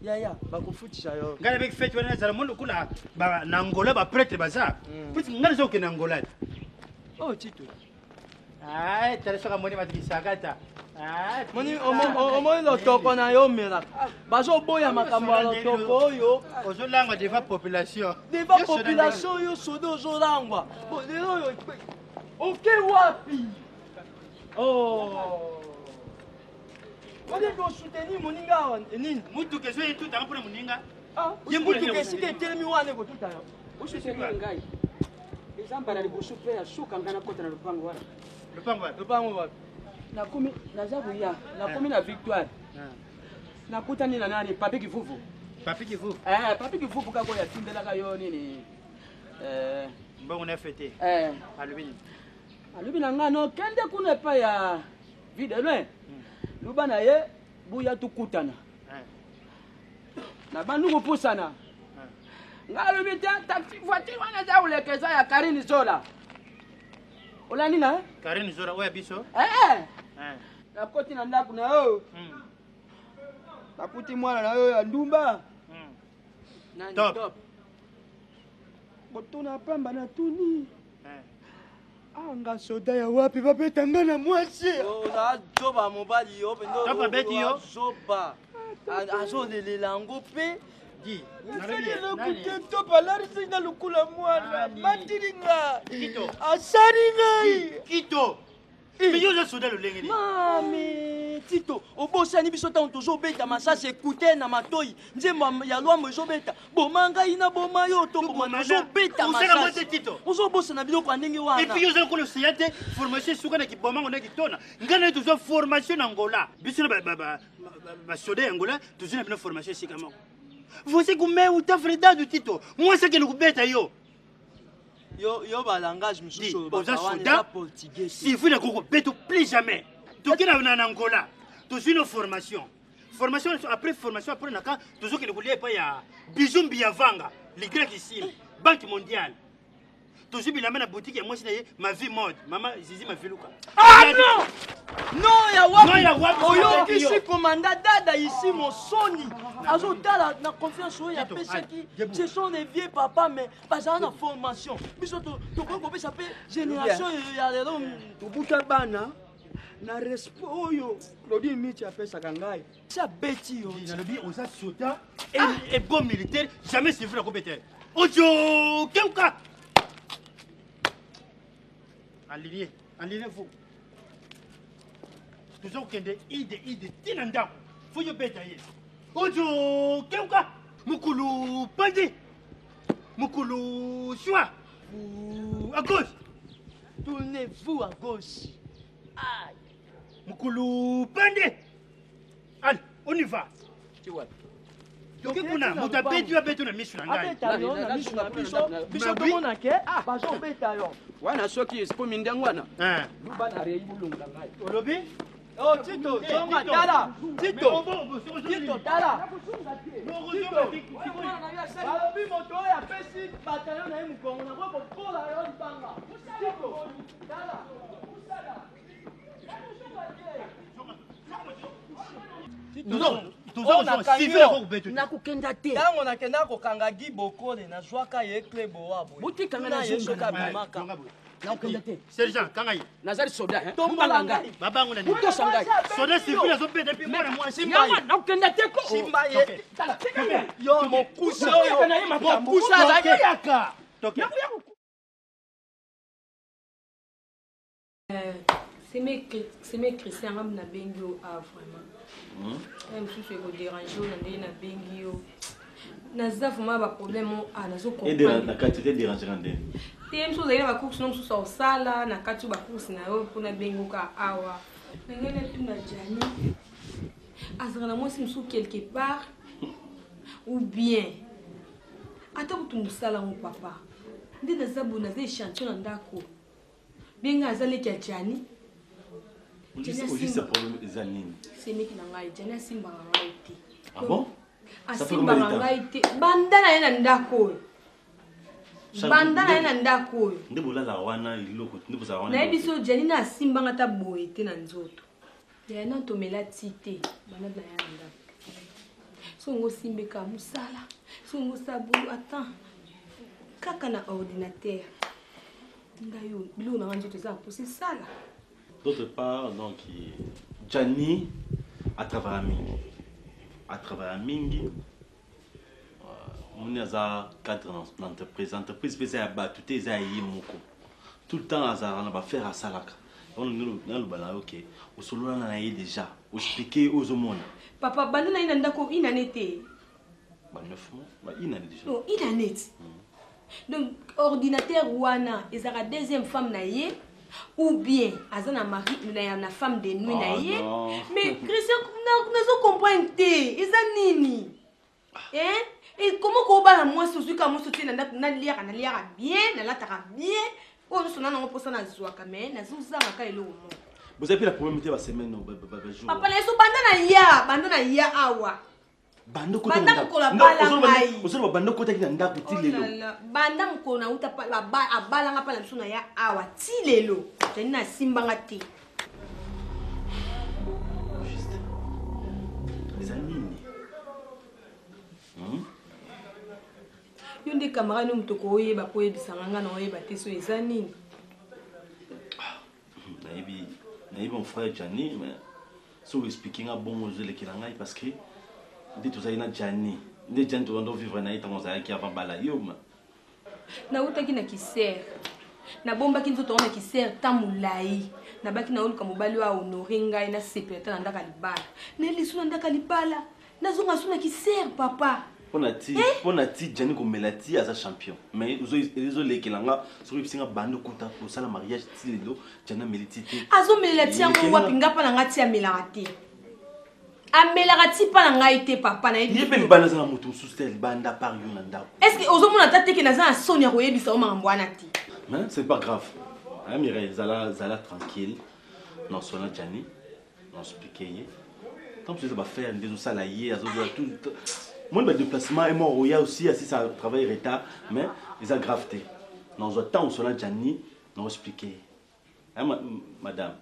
yaya bakofutisa yo. Ngai nabeki fete wana nazala mo lokola na Angola ba prêtre baza. Puisque ngai naza kokende Angola. Oh, Tito. Ay, tala soki amoni bato bisakata. Moni omoni lotoko na yo omelaka bazoboya makambo ya lotoko oyo ozolangwa devant population devant population oyo soda ozolangwa bo lelo oyo oke wapi oh. olingi osoutenir moninga awa nini motuka ezo etutanga mpona moninga ah, motuka esika etelemi wana ekotuta yo osoutenir ngai eza mbala liboso mpe ya suka ngai nakota na lopango wana lopango wapi lopango wapi nakomi naza koya nakomi na victoire nakutani na nani papi kivuvu papi kivuvu eh papi kivuvu kaka oyo atindelaka yo nini eh mbongo na fete eh alobi nini alobi na ngai no kende kuna epai ya vie de loin luba na ye buya tukutana na bandi kopusana ngai alobi te taxi voiture wana eza koleka eza ya karine zola olandi na karine zola oyo ya biso eh, eh. nakoti na ndako na yo hmm. nakuti mwana na yo ya ndumba hmm. nani top kotuna pamba natuni eh. anga ah, soda ya wapi babeta nga na mwasi oza zoba mobali yo mpenza yo zoba azolelela yango mpe nakuti top alarisi nga lokola mwana matili nga asali ngai kito mais yo oza soda lolenge nini mami tito obosani biso ntango tozobeta masasi ekute na matoi nzembo ya lwambo ezobeta boma ngai na boma yo toboma tozobeta masasi ozobosana biloko ya ndenge wana epuis yo oza lokola oseya te formation esuka na kibomango na kitona ngai naye tozwa formation na angola biso na basoda ya angola tozwi na bino formation esika moko vosi kumeu ta fredado tito mwasi akende kobeta yo yo yo ba langage mosusu oza soda civil akoki kobeta plus jamais toke na na angola tozwi no formation formation après formation après naka tozokende kolia epai ya bijou mbiyavanga ligrec isime banque mondiale tozwi bilamba na boutique ya mwasi na ye ma vie mode mama zizi maviluka ah non non ya wapi ya wapi oyokisi komanda dada ici mosoni azotala na confiance oyo apesaki ce sont des vieux papa mais bazala na formation biso tokoki kopesa mpe génération ya lelo tobuta bana na respect oyo claudine michi apesaka ngai si abeti yo nalobi oza soda et bon militaire jamais civil akobeta ojo keuka aligne aligne vous toza kokende ide ide ntina ndako fo yo beta ye ojo keuka mokulu pandi mokulu shwa à gauche tournez-vous à gauche Aïe. Mukulu pande. Allez, on y va. toke kuna moto abeti yo abeti yo na miso na ngai abeta yo na miso na biso biso tomona ke bazobeta yo wana soki espomi ndenge wana luba na rei bolongola ngai olobi Oh, Tito, zonga, tala. Tito, Tito, tala. Tito, balobi moto oyo apesi bataillon na ye mokongo nakoki kokola yo libanga. Tito, tala. Nakokenda te. Ntango nakenda kokanga Guy Bokole, nazwaka ye cle boa boye. Botika nga Tuna ye soki nazonga. abimaka. Nakokenda te. Sergent, kanga ye. Nazali soda, hein. Tombola Bobanga ngai. ngai. Babango na nini? Botosa ngai. Soda civil azobeta mpe mwana mwasi. Yango nakokenda te ko. Simba ye. Tala, tika ngai. Yo mokuse oyo. Nakoyaka na ye makambo. Mokuse azalaki. Nakoyaka. Toke. Nakoyaka. Seme Christian nga nabengi yo ah vraiment. Hmm? mosusu ekoderange yo na ndenge nabengi yo. Naza vraiment ba problème o ah nazo comprendre. Na kati te déranger ndenge. Te mosusu ozali na ba course no mosusu osala na kati ba course na yo mpo nabengi yo kaka awa. Na ngai natuna Gianni azalaka na mwasi mosusu quelque part. Ou bien ata kutu mosala yango papa nde naza boye naza echantillon na ndako benga aza leki ya Gianni. Ojisa problème eza nini? Semeki na ngai Gianni asimbaka ngai te. Ah bon? Asimbaka ngai te banda na ye na ndako oyo. Banda na ye na ndako oyo. Nde bolalaka wana eloko nde bozalaka wana. Nayebi so Gianni na asimbanga ata boye te na nzoto. Yaya nanu tomela ti te banda naya na ndako. Soki ngo osimbeka mosala soki ngo osala boye attends kaka na ordinateur ngai oyo biloko na ngai nzoto eza na mposa esala. D'autre part donc Gianni a travailla mingi a travailla mingi moni aza cadre na entreprise entreprise mpe eza ya bato te eza ya ye moko tout le temps azalaka na bafere asalaka naloba na yo ke osololana na ye déjà oexplike ye oyo ozomona papa banda na ye na ndako une année te ba 9 mois ba une année déjà non une année ti donc ordinateur wana ezalaka deuxième femme na ye ou bien aza na mari na, na femme de nuit na ye mais christian nazo comprendre te eza nini Hein? Et comment kobala mwasi ozwi kaka mwasi otie na ndako naliaka naliaka bien nalataka bien oyo nyonso na nango mposa nazwaka mais nazozanga kaka eloko moko bozali mpe na problème te basemaine bajour papa na yesu banda na ya banda na ya awa banda mokolo abala ngai ozoloba banda okotaki na ndako ti oh lelo banda mokolo nauta abalanga mpa na biso na ya awa ti lelo jani nasimbanga te eza nini hmm? yo nde camarade no moto okoyeba mpo oyebisanga nga na oyeba te so eza nini ah, nayebi nayebi mon frère Gianni mais soki oexplike nga bongo ozolekela ngai parce que nde tozali na Gianni nde Gianni tobanda ovivre na ye ntango ozalaki avant bala yo Nawutaki na kisere nabombaki nzoto yango na kisere temps molayi nabaki naoluka mobali oyo ahonore ngai nasepela ata na ndako ya libala na lisu na ndako ya libala nazonga su na kisere papa mpona ti eh? mpona ti jani komela ti aza champion mais ezolekela nga soki oyebisi nga banda okota kosala mariage ti lelo jani ameli ti te azomelela ti yango wapi nga mpa na nga ti amelaka te amelaka ti mpa na ngai te papa nayebi ye mpe libanda aza na moto mosusu te ya libanda par yo na ndako est ce que ozomona ata te ke naza na soni ya koyebisa yo makambo wana te mais c'est pas grave hein, Mireille zala zala tranquille non sona Gianni non expliquer ye tant que ba faire nde ezosala ye azozala tout moni ba déplacement et mort oya aussi assis à travail retard mais eza grave te nazwa ntango sona Gianni na expliquer ye Hein, ma, madame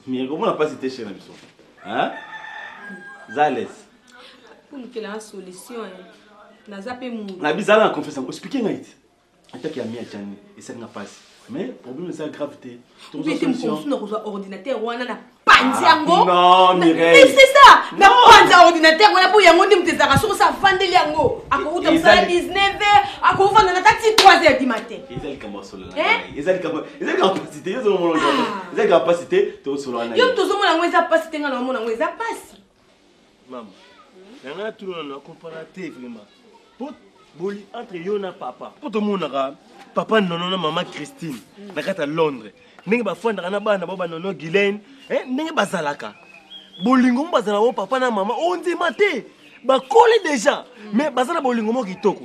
Mireille komona mpasi te chez na biso hein za à l'aise olukela nga solution naza mpe mutu na bizala na confiance yango explique ngai ti ataki ya mia jani esali nga mpasi mais problème eza grave te ete mosusu na kozwa ordinateur wana na panzi yango non Mireille c'est ça na panzi ordinateur wana po yango nde moto ezalaka soki osa afandeli yango akowuta mosala 19 heures akofanda na tati 3 heures du matin eza likambo ya solola eza likambo eza likambo pasi te yo ozomona eza likambo pasi te tosolola na yo moto ozomona yango eza pasi te ngai naomona yango eza pasi mama na ngai natuna na comprendre te vraiment po boli entre yo na papa po tomonaka papa nono na mama christine na kati ya londres ndenge bafandaka na bana bao banono guilaine eh, ndenge bazalaka bolingo mo bazala o papa na mama ondima te bakoli deja mais baza na bolingo moko kitoko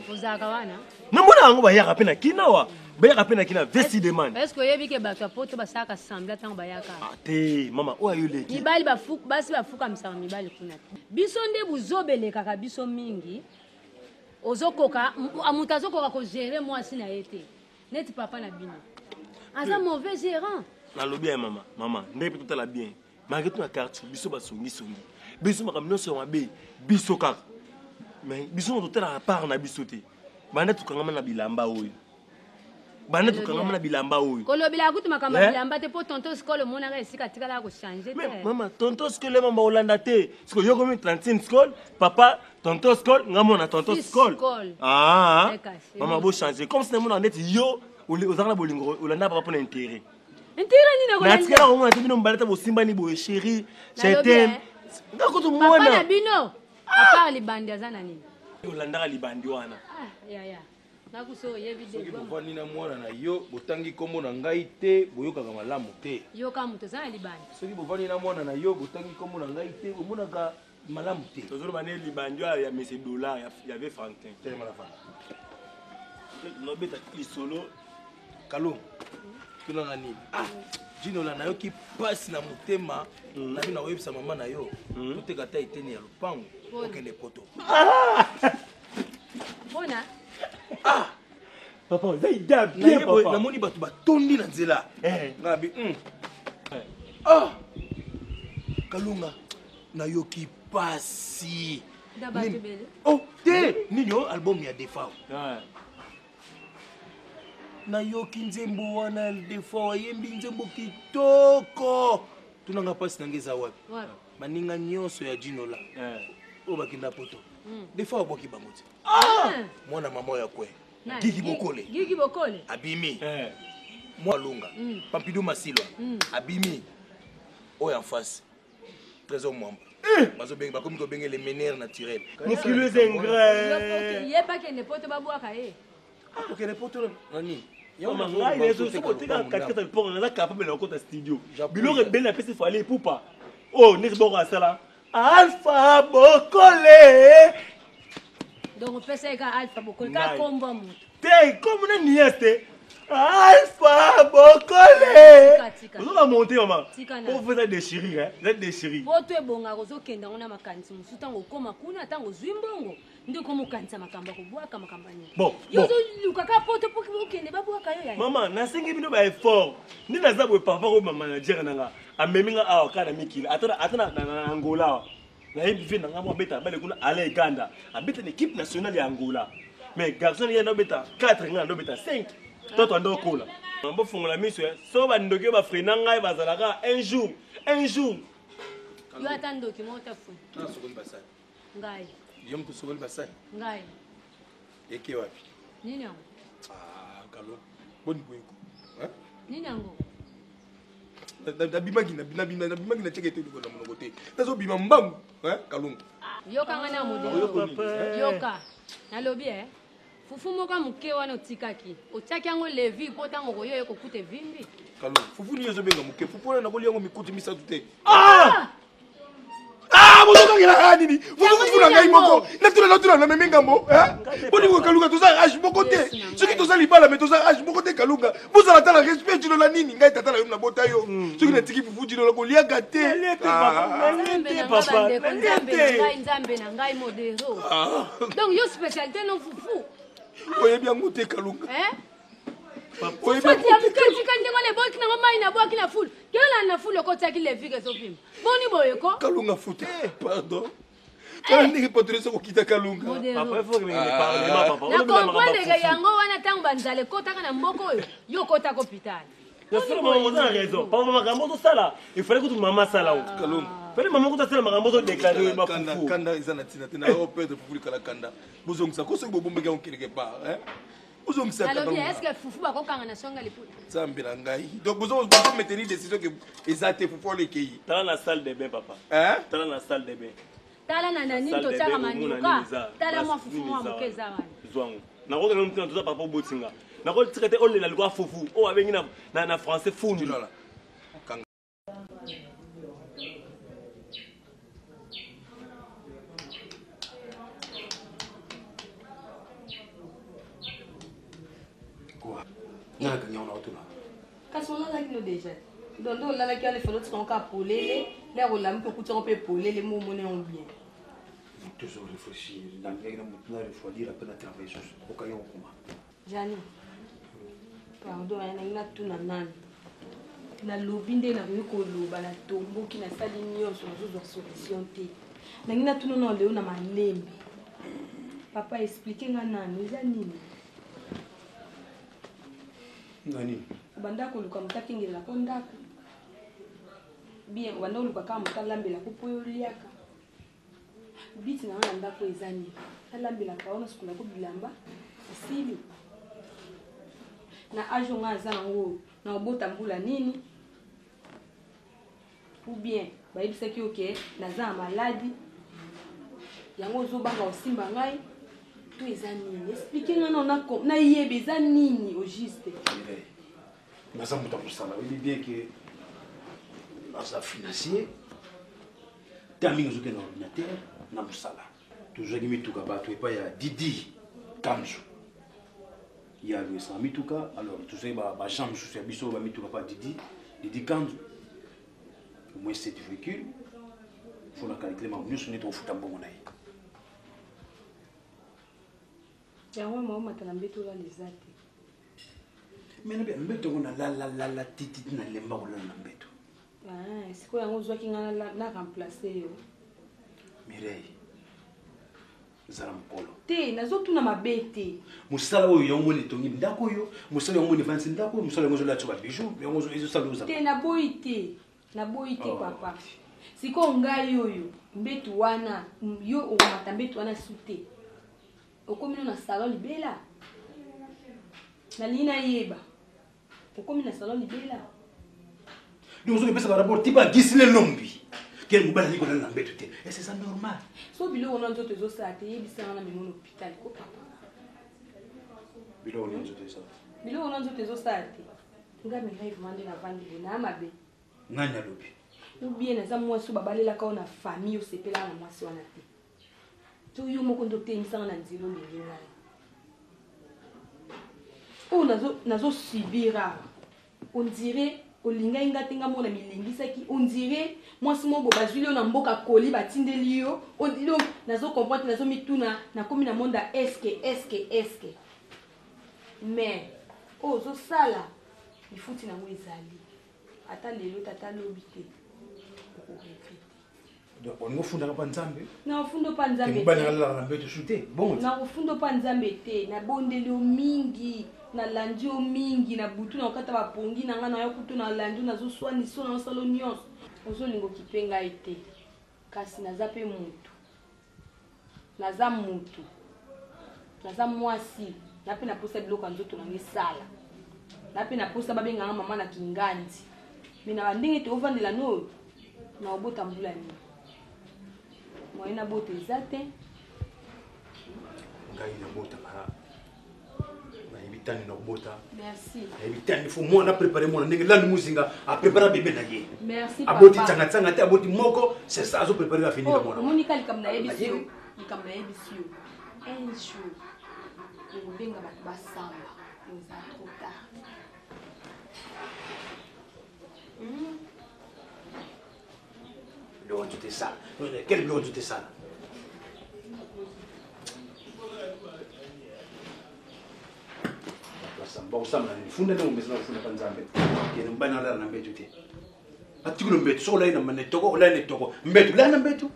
namona yango bayaka mpe na kinawa bayaka mpe na kina vesti demande est ce que oyebi ke bato ya poto basalaka sembla ntango bayaka ah, te mama oyo ayo leki mibali basi bafukamisaka mibali kuna te biso nde buzoba elekaka biso mingi ozokoka moto azokoka kogere mwasi na ye te neti papa na bino aza mauvais gérant nalobi ya mama mama ndenge mpe totala bien malgré tout na quartier biso basongisongi biso makambo nyonso ya mabe biso kaka mais biso na totalaka part na biso te banda tokangama na bilamba oyo banda tokangama na bilamba oyo kolobela kutu makambo ya eh? bilamba te mpo tonton skole omonaka esika atikalaka kochange te mama tonton skole mama olanda te sikoyo yo komi 35 skole papa tonton skol nga mona tonton skol ah, mama bo changer comme si namona neti yo ozalaka na bolingo olanda papa mpona intérêt intérêt nini natikala komona te bino mibale ta bosimbani boye chéri je t'aime nga kutu mwana na bino apart libandi aza na nini olandaka libandi wana ah, yaya nakuso oyebi soki bovandi na mwana na yo botangi nkombo na ngai te boyokaka malamu te yoka moto oza na libandi soki bovandi na mwana na yo botangi nkombo na ngai te bomonaka. Malamu te. Tozoloba ne libandi oyo ya monsieur Dollar ya ve Franklin. Telema na fana. Nobeta lisolo. Kalongo. Tuna nga nini? Ah, Jinola nayoki pasi na motema. Nabi na koyebisa mama na yo. Toteka ata eteni ya lopango. Okende poto. Mpona? Ah! Papa, oza idea bien papa. Namoni bato batondi na nzela. Nga bi Ah! Kalunga, nayoki pasi. Na bato ebele. Oh, te! Nini o album ya Defao. Nayoki nzembo wana Defao ayembi nzembo kitoko. Tunanga pasi na ngai eza wapi? Wapi? Baninga nyonso ya Jinola. Oyo bakenda poto. Defao abwaki bango te. Mwana mama ya kwe. Gigi Bokole. Gigi Bokole. Abimi. Mwa Lunga. Pampidou Masilwa. Abimi. Oyo en face. Trésor Mwamba. Bazobenga bakomi kobenga les meneurs naturels. Mokili eza ingrat. Ye pa kende poto babwaka ye. Okende poto na nini? Mama ngai na soki otika katikati ya lopango naza capable na kokota studio. Biloko ebele napesi Fally Ipupa. Oh, neti boko asala. Alpha Bokole. Donc opesa ye ka Alpha Bokole ka kombo ya moto. Te, kombo na nièce te. Alpha Bokole. Tika, tika. Ozoka monte mama. Tika na. Po eza déchirure, hein. Eza déchirure. Poto ebongaka ozokende yango na makanisi mosusu ntango okóma kuna ntango ozwi mbongo nde okoma okanisa makambo ya kobwaka makambo ya nini. Bon, Yo bon. ozoluka kaka poto mpo okende babwaka yo yaya. Mama, nasengi bino ba effort. Nde naza boye papa oyo manager na nga amemi nga awa kaka na mikili ata na ata na, na, na Angola awa. Nayebi vie na nga moko abeta bale kuna Alain Ganda abeta na équipe nationale ya Angola. Mais garçon ye ndobeta 4 nga ndobeta 5. Toto ando kola. Bofongola miso ya so bandoki oyo bafrena ngai bazalaka un jour, un jour. Yo ata ndoki moko te funi. Nasokoli basali. Ngai. Yo moto osokoli basali. Ngai. Eke wapi? Nini yango? Ah, Kalo. Boni boye ko. Hein? Nini yango? Nabimaki nabimaki na tiaka ete eloko na monoko te. Nazobima mbangu, hein, Kalunga. Yoka nga na modelo. Yoka. Nalobi eh. Fufu moko ya moke wana otikaki. Otiaki yango levi mpo ntango okoya oye kokuta evimbi. Kalunga, fufu nini ozobenga moke? Fufu wana nakolia yango mikuti misato te. Ah! Ah, bozokangela kaka nini? Fufu na ngai moko. Natuna natuna na memi ngambo, hein? Boni ko Kalunga toza âge moko te. Soki toza libala mais toza âge moko te Kalunga. Bozala ata na respect Djinola nini? Ngai tata na yo na bota yo. Soki natiki fufu Djinola koliaka te. Ah. Nzambe na ngai bandeko, nzambe na ngai, nzambe na ngai modero. Donc yo spécialité no fufu. Oyebi yango te Kalunga. Hein? Fufu ya moke etika ndenge wana eboki nango mai na bwaki na fulu. Kela na fulu okotiaki levure ezovimba. Boni boye ko? Kalunga futa. Pardon. Tala ndenge patresse kokita Kalunga. Modero. Papa, il faut que me parlement papa. Na comprendre ke yango wana ntango banzala ekotaka na mboka oyo yo okotaka hôpital. Nasala mama oza na raison. Papa makambo ozosala, il fallait kutu mama asala yango. Kalunga. Fallait mama kutu asala makambo ozodeklare Kanda, mafufu. kanda eza na tina te na yo perdre fufu likala kanda. Bozongisa ko soki bobombeki yango quelque part, hein? Bozongisa Nalobi Kalunga. est-ce que fufu bakokanga na songa liputa? Nzambe na ngai. Donc bozo bozo maintenir décision que eza te fufu wana ekei. Tala na salle de bain papa. Hein? Tala na salle de bain. Tala na nani Salle de totiaka bain, omona manioka. nini eza. Tala mwa Basi, fufu nini mwa eza moke wana. eza wana. Zwango. Nakokanga mutu na toza papa obotinga. Nakotika te olela likwa fufu. Oyo abengi na na na français fundu. Nga nakangi yango na otuna. Kasi olalaki no déjà. Donc nde olalaki wana efelo otika yango kaka polele, lere olamuki okuti yango mpe polele mo omoni yango bien. Toujours réfléchir, nalingaki na motu na refroidir après na travailler susu. Okangi yango koma. Jani, pardon, ya nangi natuna nani. Nalobi nde nakoki koloba, natomboki, nasali nyonso, nazozwa solution te. Nangi natuna na leo na malembe. Papa, explique nga nani, eza nini? Nani? Obanda koluka moto akengelelako ndako. Bien, obanda koluka kaka moto alambelako mpo yo oliaka. Biti na nga na ndako eza nini? Nalambelaka yo, nasukolako bilamba, esili. Na age oyo nga naza nango, na kobota mbula nini? Ou bien bayebisaki yo ke naza na maladi, yango ozobanga kosimba ngai, to eza nini? Explique nga nano nayeba eza nini au juste. Naza moto ya mosala, oyebi bien ke naza financier. Ta mingi ezokende na ordinateur na mosala. Tozwaki mituka bato epai ya Didi Kamzu. Ye aluesaka mituka, alors tozwaki ba agent mosusu ya biso bamituka pa Didi, Didi Kanzu. Au moins sept véhicules. Faut na calculer makambo nyonso nde tokofuta mbongo na ye. Yango maomata na mbeto olala eza te. Me nabe mbeto yango nalalalala tititi nalemba kolala na mbeto. Ah, sikoyo yango ozwaki nga na remplace yo. Mireille, zala mokolo. Te, nazotuna mabe te. Mosala oyo yango moni etongi ndako oyo, mosala yango moni evandisi ndako oyo, mosala yango ezolatisa babijou, yango ezosala ozala. Te, naboyi te. Naboyi te. Oh. Papa, sikoyo ngai oyo mbetu wana, yo okomata mbetu wana su te. Okomi no na salon libela. Nalingi nayeba. Okomi na salon libela. Donc ozokipesa barapport ti bagisile lombi kele mobali alingi kolala na mbeto te. Et c'est ça normal? So biloko na nzoto ezosala te, yebisanga na memo na hôpital ko papa. Biloko na nzoto ezosala? Biloko na nzoto ezosala te. Nga Mireille vraiment nde navandi boye naa mabe. Nani alobi? Ou bien naza mwasi oyo babalelaka oyo na famille osepelaka na mwasi wana te. To yo moko nde otemisanga na nzela olingi ngai. Oyo nazosubir awa, on dirait olingai nga te, nga moko na milingisaki. On dirait mwasi moko boye bazwili yo na mboka koli batindeli yo. Donc nazo comprendre te, nazomituna, nakomi na monde ya eske eske eske. Mais oyo ozosala lifuti nango ezali ata lelo te ata lobi te, okoregrete. Donc olingi ofundaka mpa Nzambe? Nakofunda mpa Nzambe. Mobali alalaka na mbeto su te, bongo te? Nakofunda mpa Nzambe te. Nabondeli yo mingi, nalandi yo mingi na butu, na kokata bapongi na ngai naya kutu nalandi yo, nazoswaniso na osalo nyonso. Ozolinga okipe ngai te, kasi naza mpe mutu, naza mutu, naza mwasi na mpe naposa biloko ya nzoto na ngai esala na mpe naposa babenganga mama na kingandi. Me na bandenge toovandela noyo na obota mbula nini, moye nabota eza te. Ngai nabotaka, nayebi tani na kobota. Merci. Nayebi tani fo mwana aprépare mwana ndenge landi muzinga aprépare bebe na ye. Merci. Aboti tsanga-tsanga te, aboti moko, c'est ça, azoprépare avenir ya mwana. Omoni ka likambo nayebisi yo, likambo nayebisi yo, un jour okobenga bato basamba, eza trop tard. Biloko nzoto esala, quel biloko nzoto esala? Bakosamba na nini? Funda ndenge omesana kofunda pa Nzambe. Kende mobali nalala na mbeto te, atikilo mbeto. Soki olali na etoko, olali na etoko, mbeto olali na mbeto.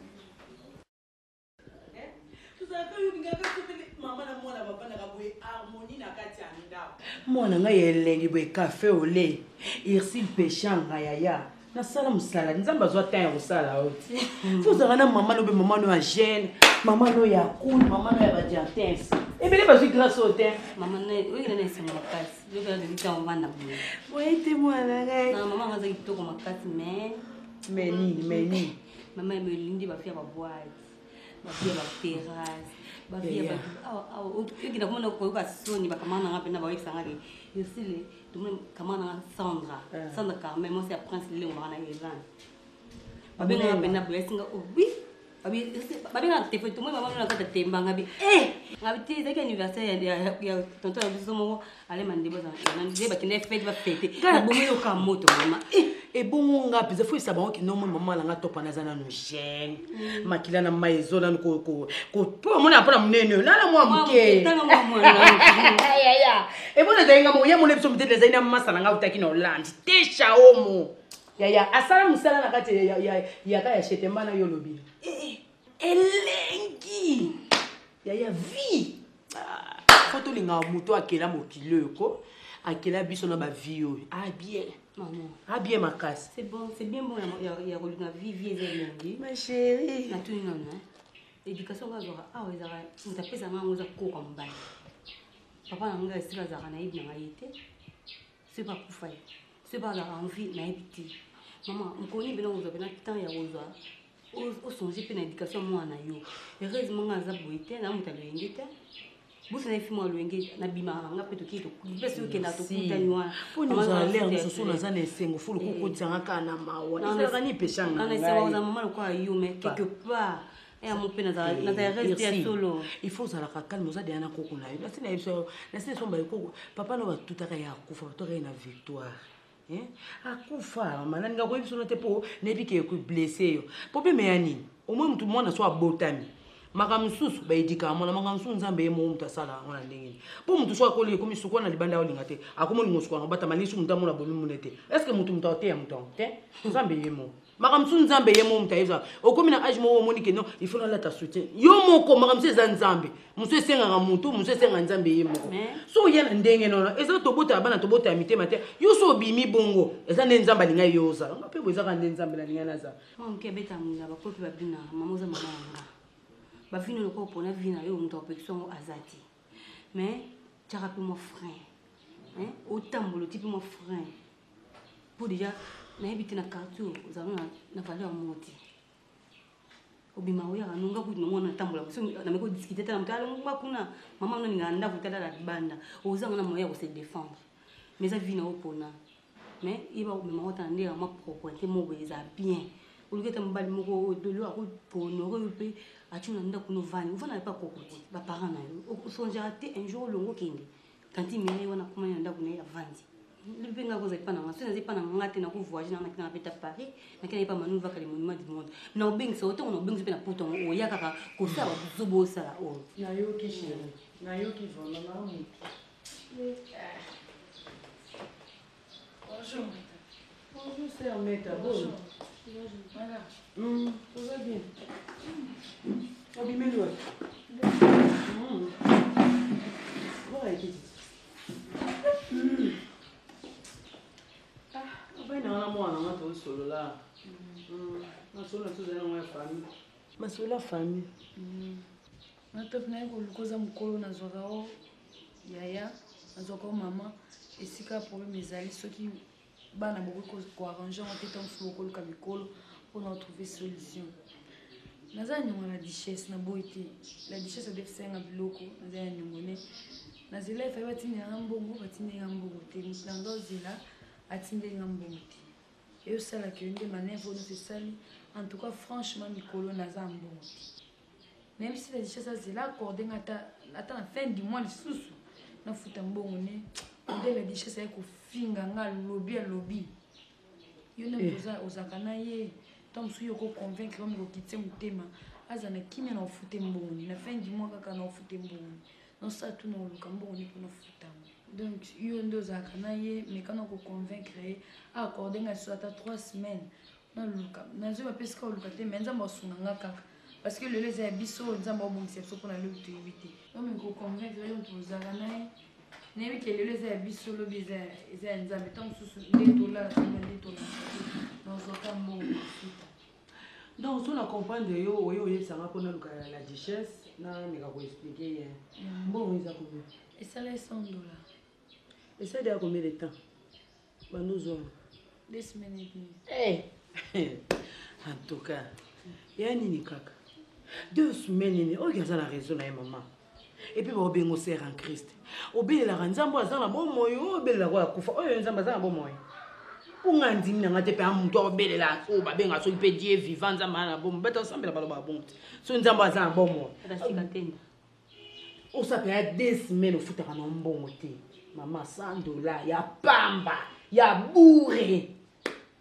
Tozalaka yo olingaka soki mama na mwana bavandaka boye, harmonie na kati ya ndako. Mwana ngai ya elengi boye, cafe au lait, Ursile Peshanga. Yaya, nasala mosala, Nzambe azwa temps ya kosala oyo ti fo ozalaka na mama no be mama no ya jeune, mama no ya cool, mama no ya badiantins ebele bazwi grâce oyo te. Mama, oyokela na esengo makasi, oyokela toki ntango ovanda boye. Boye te, mwana ngai. Na mama nga aza kitoko makasi, mais Mais nini? Mais nini? Mama, elindi bafia baboite, bafia baterrasse, bafia oyokenda komona koyoka soni. Bakamara nanga mpena baoyebisanga ke Ursile tomoni kamara nanga Sandra, Sandra Carmel, mwasi ya Prince Lelengo baka na Iran, babengaka mpena boye asinga oui, babengaka telefone, tomoni mama na kati ya tembanga bi ngabi te ezalaki anniversaire ya tonton na biso moko alema ndebo nde bakende fete bafete nabomi yoka moto mama. Ebongo nga mpenza fo esa bango kende omoni mama nanga topa, naza nanu jeune, makila na mai ezo nanu po omona mpona monene oyo nana mwa moke. Yaya, ebona ezali nga moko ya mona biso motete ezali na masa na nga utaki na Hollande te, shaomo yaya asala mosala na kati yaka ya shetemba na yo olobi elengi yaya vie. Fo tolingaka moto akela mokili oyo ko akela biso na bavie oyo. Ah bien, ah bien makasi. C'est bon, c'est bien bon ya kolinga vie, vie eza elengi. Ma chérie. Natuni nano, éducation nga azwaka awa ezalaka moto apesanga yango eza koka mobali papa na ngai esika azalaka nayebi na ngai ye te, soki bakufa ye, soki bazalaka envie nayebi te. Mama, mokoni mpena kozwa mpena temps ya kozwa osonge mpe na éducation ya mwana na yo. Heureusement nga aza boye te na moto aloyenge te. Bosana efi mwa loyenge nabimaka na nga mpe tokei mpe soki okendaka tokutani wana. Mponi ozala lere mosusu naza na esengo fulu kokotisanga kaka na mawa ezalaka ni peshanga na esengo ozala mama lokola yo mais quelque part eya mo mpe nazala reste ya solo. Il faut ozalaka calme, oza deya na koko na yo. Nasi na yebiso, nasi na somba koko papa no batutaka ye akufa, batutaka ye na victoire. Akufa mama, nalinga koyebi biso te mpo nayebi ke ekoblesse yo. Problème ya nini? Omoi motu mwana so abotami, makambo mosusu baedikaka mwana, makambo mosusu Nzambe ye moko moto asala yango na ndenge nini. Mpo motu so akoli, ekomi sukola na libanda, olinga te, akomi olinga osukola na kobatama lisu, moto amona bomi mune te. Est ce que motu aoteya moto yango te? Nzambe ye moko, makambo mosusu Nzambe ye moko moto ayebisaka. Okomi na age moko, omoni ke non, il faut nalata soutien yo moko. Makambo mosusu eza Nzambe, mosusu esengaka motu, mosusu esengaka Nzambe ye moko. So oya na ndenge nono, eza tobotala bana, tobotala mitema te. Yo so obimi bongo, eza nde Nzambe alingai yo ozala. Nga mpe boye, ezaka nde Nzambe nalingai nazala. Mwa moke abeta na bakopi babinaka. Mama, oza mama na nga, bavino lokola opona vi na yo, moto akopekisa yango aza te. Mais tiaka mpe mwa frein, otambola oti mpe mwa frein, mpo déjà nayebi te na quartier ozala na valeur moko te. Obima oyaka nonga kutu nango wana natambola, nameki odiscute te na moto alongwa kuna. Mama nalingaka ndako te, alala libanda, ozanga na moyen ya kose défendre. Mais eza vi na yo pona, mais yeba komema ngo ta na ndenge ya mwa propreté moko boye, eza bien. Oluki ata mobali moko lelo akohonore yo mpe atie na ndako novandi, ovanda epa koko te, baparent na yo. Osongeaka te un jour olongo okende tanti Mireille wana akomani na ndako na ye avandi. Mpe nga kozala epa na nga, soki naza epa na nga te, nakovoyage nanga, nakenda peta Paris, nakenda epa Manu Vaka, le monument du monde. Na obengisa yo ntango na obengisa mpe na poto yango, oya kaka kosala bazobo osala oyo. Nayoki chéri, nayoki vraiment na motu. Bonjour. Bonjour, sœur Meta. Bonjour. Voilà. Tout va bien. Obimeli wapi? Voilà, ekiti. Abai na wana mwana nga tosolola. Masolo na tozali yango ya famille. Masolo ya famille. Natopi naye koluka oza mokolo, nazwaka o yaya, nazwaka o mama. Esika problème ezali, soki bana bokoki koarrange yango te, ntango mosusu bokoluka mikolo mpona otrouve solution. Naza ya niongo na Duchesse, naboyi te. La Duchesse adefisenga biloko, naza ya niongo ne. Nazela efai batindelanga mbongo, batindelinga mbongo te. Moto na nga ozela atindelinga mbongo te, eyosalaka yo nde manevre oyo nyonso esali. En tout cas, franchement, mikolo naza ya mbongo te. Nayebisi la Duchesse azela, accorde nga ata na fin du mois lisusu nafuta mbongo ne. Nde la Duchesse aye kofinga nga, alobi alobi yo nde moto ozalaka na ye. Ntango mosusu yo okoconvaincre yo, kokitie motema, aza na kimia na ofute mbongo ne na fin du mois, kaka na ofute mbongo ne, nosala tuna oluka mbongo ne mpona ofuta yango. Donc yo nde ozalaka na ye, mekana koconvaincre ye, accorde nga lisusu ata 3 semaines, naluka. Nazoyeba mpe sika oluka te, mais Nzambe asunga nga kaka, parce que lelo eza ya biso, Nzambe abongisa biso mpona lobi toyebi te. Omi koconvaincre yo moto ozalaka na ye, nayebi ke lelo eza ya biso, lobi eza ya Nzambe. Ntango mosusu nde tolala tona nde tolala te, nazwaka mbongo mafuta. Donc so na comprendre yo, oye oyebisanga mpo naluka la Duchesse, nameka koexplike ye. Mbongo eza combien? Esala 100 $. Esali ya combien de temps bando ozwanga? 2 semaines et demie. Eh. En tout cas, ya nini kaka 2 semaines nini oyo? Aza na raison na ye mama. Et puis baobenga sœur en Christ, obelelaka Nzambe oyo aza na bomoi, oyo obelelaka oyo akufa, oyo Nzambe aza na bomoi. Mpo nga ndimi na nga te mpe amutu aobelela oyo babenga soki mpe Dieu vivant, Nzambe aza na bomoi. Bato osambela balobaka bongo te. So Nzambe aza na bomoi, osapa ya 2 semaines ofutaka na mbongo te. Mama, 100 $ ya pamba ya bure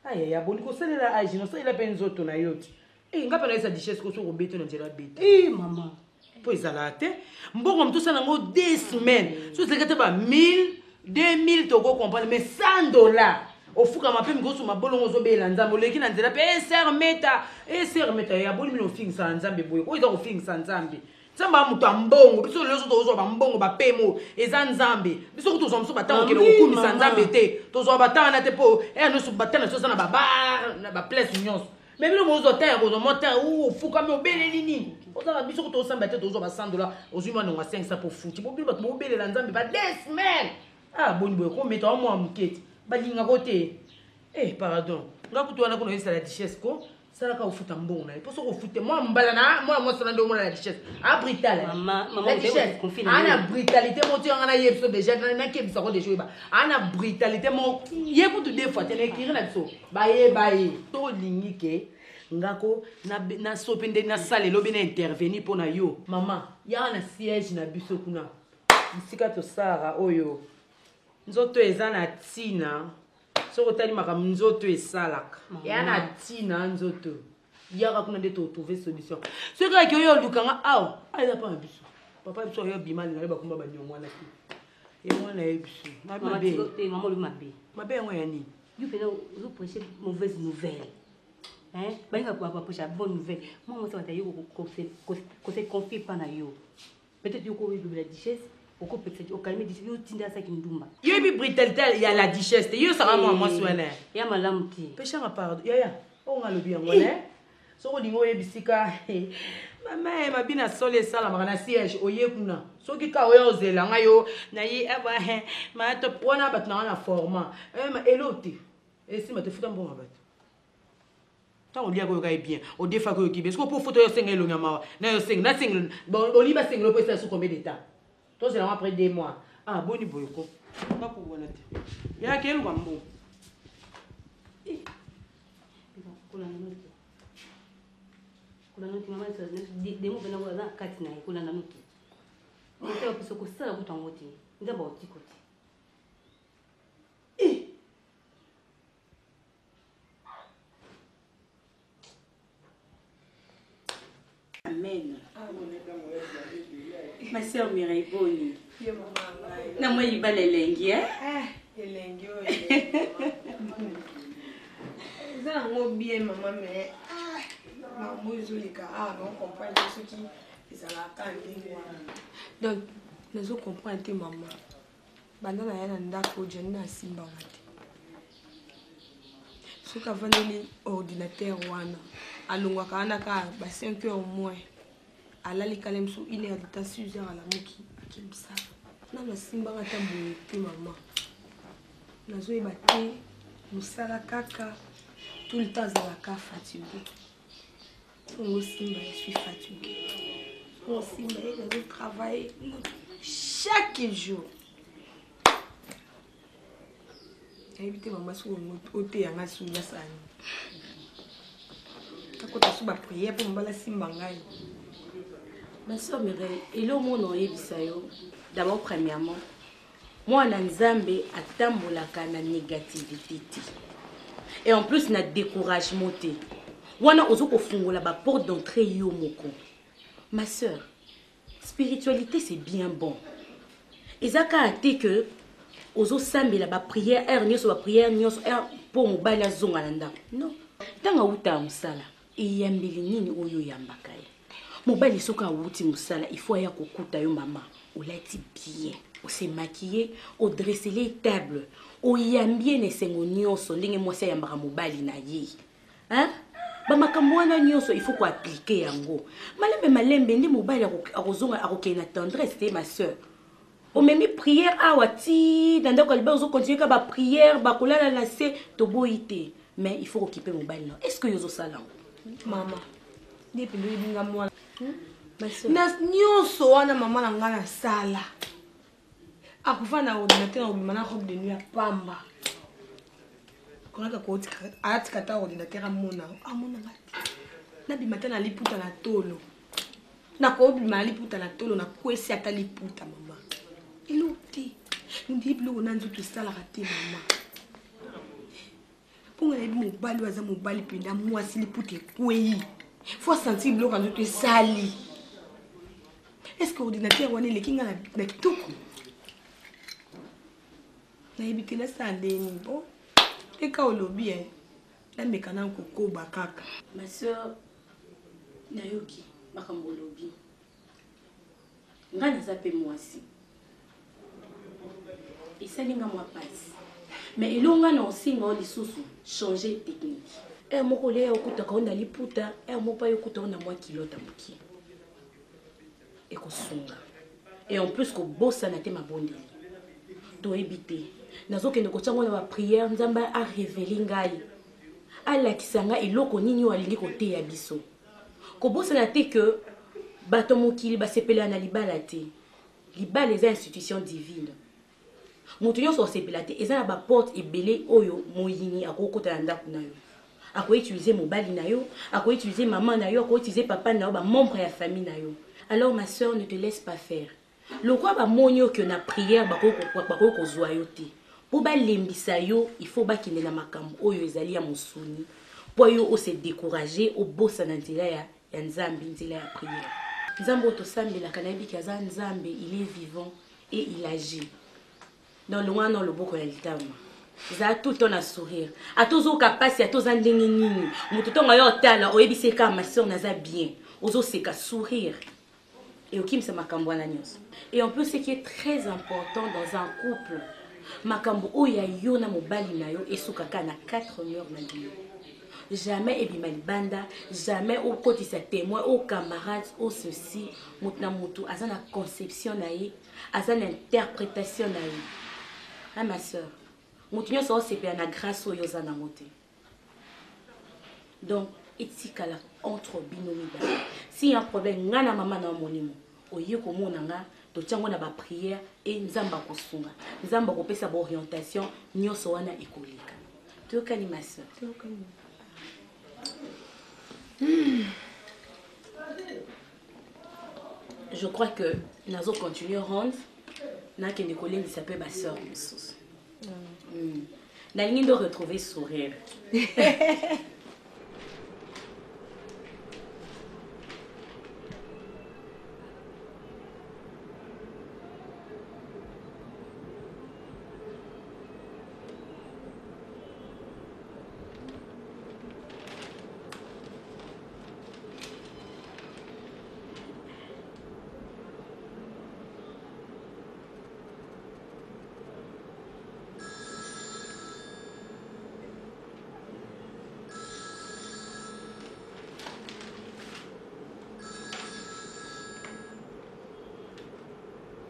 ayaya. Boni kosalela age, nosalela mpe nzoto na yo te. Eh, nga mpe nayesa Duchesse ko soki obeti na nzela beta. Eh, mama. Mpo ezalaka te mbongo moto osala yango 2 semaines. So ezalaki te ba 1000, 2000, toko comprendre. Mais 100 $ ofukama mpe mikoso mabolongo, ozobela Nzambe, oleki na nzela mpe e sœur Meta, e sœur Meta ya boni mino ofingisaka Nzambe boye? Oyo eza kofingisa Nzambe. Nzambe ya moto ya mbongo, biso lelo so tozwa bambongo bapemo, eza Nzambe. Biso ko tozwa mosusu batango okende kokumisa Nzambe te, tozwa batanga te mpo eya nyonso batanga nyonso eza na babar na baplace nyonso. Mais bino bozwa temps ya kozwa mwa temps ofukami obeleli nini? Ozala biso ko tosamba te, tozwa ba 100 $, ozwi mwa nonga 500 mpo futi. Bo bino bato bobelela Nzambe ba 2 semaines. Ah, boni boye kometa wa mwa moke te, balingako te. Eh, pardon, nga kutu wana kuna oyebisa la Duchesse ko. Salaka ofuta mbongo na ye mpo soki ofute mwa mbala na mwana mwasi wana nde omona la duchesse a brutal la duchesse ana brutalité moko ti yanga na ye biso déjà nakebisa ko déjà oyeba ana brutalité moko ye kutu deux fois te na ekiri na biso bayeba ye to olingi ke ngako nasopi nde nasala elobi na intervenir mpo na yo mama yaka na siège na biso kuna bisika tosalaka oyo nzoto eza na ntina soki otali makambo nzoto esalaka eya na ntina nzoto yaka kuna nde totrouve solution soki kaka oyo oluka nga awa ah, eza mpa na biso papa biso oyo abima alinga ye bakumba baniongo wana te ye mwana ye biso mabe mabe yango ya nini yo mpenza ozoprêche mauvaise nouvelle balinga baprêche ya bonne nouvelle mwa mwasi bata yo kose confie mpa na yo peut-être yo koyebela duchesse okopekisa okalme duchesse yo otinda asaki ndumba yoyebi brutalité ya la duchesse te yo osaka mwa mwasi wana ya malamu te peshanga pardon yaya oyo nga alobi yango wana soki olingi oyeba esika mama ye mabina solo esalamaka na siège oye kuna soki ka oya ozela ngai yo naye awa mato wana bato nanga na format elo te esimba te futa mbongo ya bato ntango oliaka oyoka ye bien odefaka oyoki bien soki mpo foto oyo osenga elongi ya mawa nayo osenga nasenga olingi basengela mpo esala su combien de temps tozela ngo après deux mois ah boni boye ko bakobwana te yaka eluka mbongo kolanda noki mama demo mpena aza na kati na ye kolanda noki motema biso kosala kutu yango te nzambe aotiko te Amen. Ma sœur Mireille Boni. Na mwa libala elengi eh? eh elengi oyo. Eza yango bien mama mais ah, makambo ezoleka ah non comprendre soki ezalaka ndenge wana. Donc nazo comprendre te mama. Banda naya na ndako Janine asimbanga te. Soki avandeli ordinateur wana alongwaka wana kaka ba 5 heures moins alali kala mosusu une heure de temps 6 heures alamuki ake mosala. Nanu asimbanga ata boye te mama. Nazoyeba te mosala kaka tout le temps azalaka fatigue. Songo simba je suis fatiguée. Songo simba ye nazo travailler chaque jour. Nayebi te mama soki oteya ngai soki nasala nini. Nakota so ba prière mpo mobali asimba ngai. Ma soeur Mireille, eloko moko na oyebisa yo d'abord premièrement mwana nzambe atambolaka na négativité te et en plus na découragement te wana ozo kofungola ba porte d'entrée yo moko ma sœur spiritualité c'est bien bon eza kaka te que ozosambela baprière heure nyonso baprière nyonso heure mpo mobali azonga na ndako non ntango awutaka mosala eyambeli nini oyo oyambaka ye mobali soki awuti mosala il faut aya kokuta yo mama olati bien ose maquille odressele table oyambi ye na esengo nyonso ndenge mwasi ayambaka mobali na ye hein? bamakambo wana nyonso il faut koaplike yango malembe malembe nde mobali akozonga akokende na tendresse te ma sœur omemi prière awa ti na ndako ya libala ozokontinue kaka baprière bakolala na se toboyi te mais il faut kokipe mobali na est ce que yo ozosala yango mama nde mpenza oyebi nga mwana na nyonso wana mama na ngai nasala akufa na ordinateur na kobima na robe de nuit ya pamba konaka atika ata ordinateur amona amonanga te nabima ata na liputa na tolo nakobima na liputa na tolo nakwesi ata liputa mama eloko te nde biloko na nzoto esalaka te mama mpo nga nayebi mobali oyo aza mobali mpenza mwasi liputa ekwei fo asentir biloko ya nzoto esali est ce que ordinateur wana eleki nga na kitoko nayebi te nasala ndeni bo eka olobi e nameka nanu kokoba kaka ma sœur nayoki makambo olobi ngai naza mpe mwasi esali nga mwa mpasi mais eloko ngai na osenga yo lisusu changer technique heure moko oleya okutaka yo na liputa heure moko mpe okuta yo na mwa kilota mokie ekosunga et en plus kobosana te mabondeli toyebi te nazokende kotya ngo na baprière nzambe arevele ngai Alakisa nga eloko nini oyo alingi koteya biso. Kobosana te que bato ya mokili basepelaka na libala te. Libala eza institution divine. Moto nyonso akosepela te. Eza na ba porte ebele oyo moyini akokota na ndako na yo. Ako utiliser mobali na yo, ako utiliser maman na yo, ako utiliser papa na yo, ba membre ya famille na yo. Alors ma soeur ne te laisse pas faire. Lokola bamoni yo que na prière bakoki kozwa yo te. Po balembisa yo, il faut bakende na makambo oyo ezali ya mosuni. Po yo o se décourager, obosana nzela ya ya Nzambe, nzela ya prière. Nzambe oyo tosambelaka nayebi ke aza Nzambe, il est vivant et il agit. Donc longwa na loboko ya litama. Zala tout le temps na sourire. Ata ozoyoka pasi, ata oza ndenge nini. Moto ntongo ayo otala, oyebisi ye kaka ma soeur naza bien. Ozoseka sourire. Et okimisa makambo wana nyonso. Et en plus ce qui est très important dans un couple, makambo oyo ya yo na mobali na yo esukaka na 4 murs na bino. Jamais ebima libanda, jamais okotisa témoin, o camarade, o ceci, moto na moto aza na conception na ye, aza na interprétation na ye. Ah ma soeur, moto nyonso osepela na grâce oyo oza nango te. Donc etikala entre bino mibale. Si y a un problème, nga na mama na molimo, oye komona nga, totia ngo na ba prière et Nzambe akosunga. Nzambe akopesa ba orientation nyonso wana ekoleka. Toyokani ma soeur. Toyokani. Je crois que nazo continuer ronde nakende kolendisa mpe ba soeur mosusu. Nalingi ndo retrouver sourire.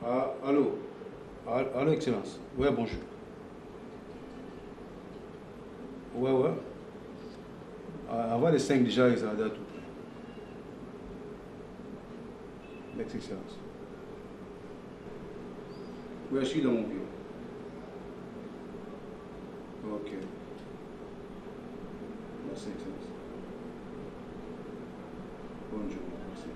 Ah, allô Allô, Excellence. Ouais, bonjour. Ouais, ouais. Ah, avant les 5 déjà, ils ont tout. Merci, Excellence. Ouais, je suis dans mon bureau. Ok. Merci, Excellence. Bonne journée, merci.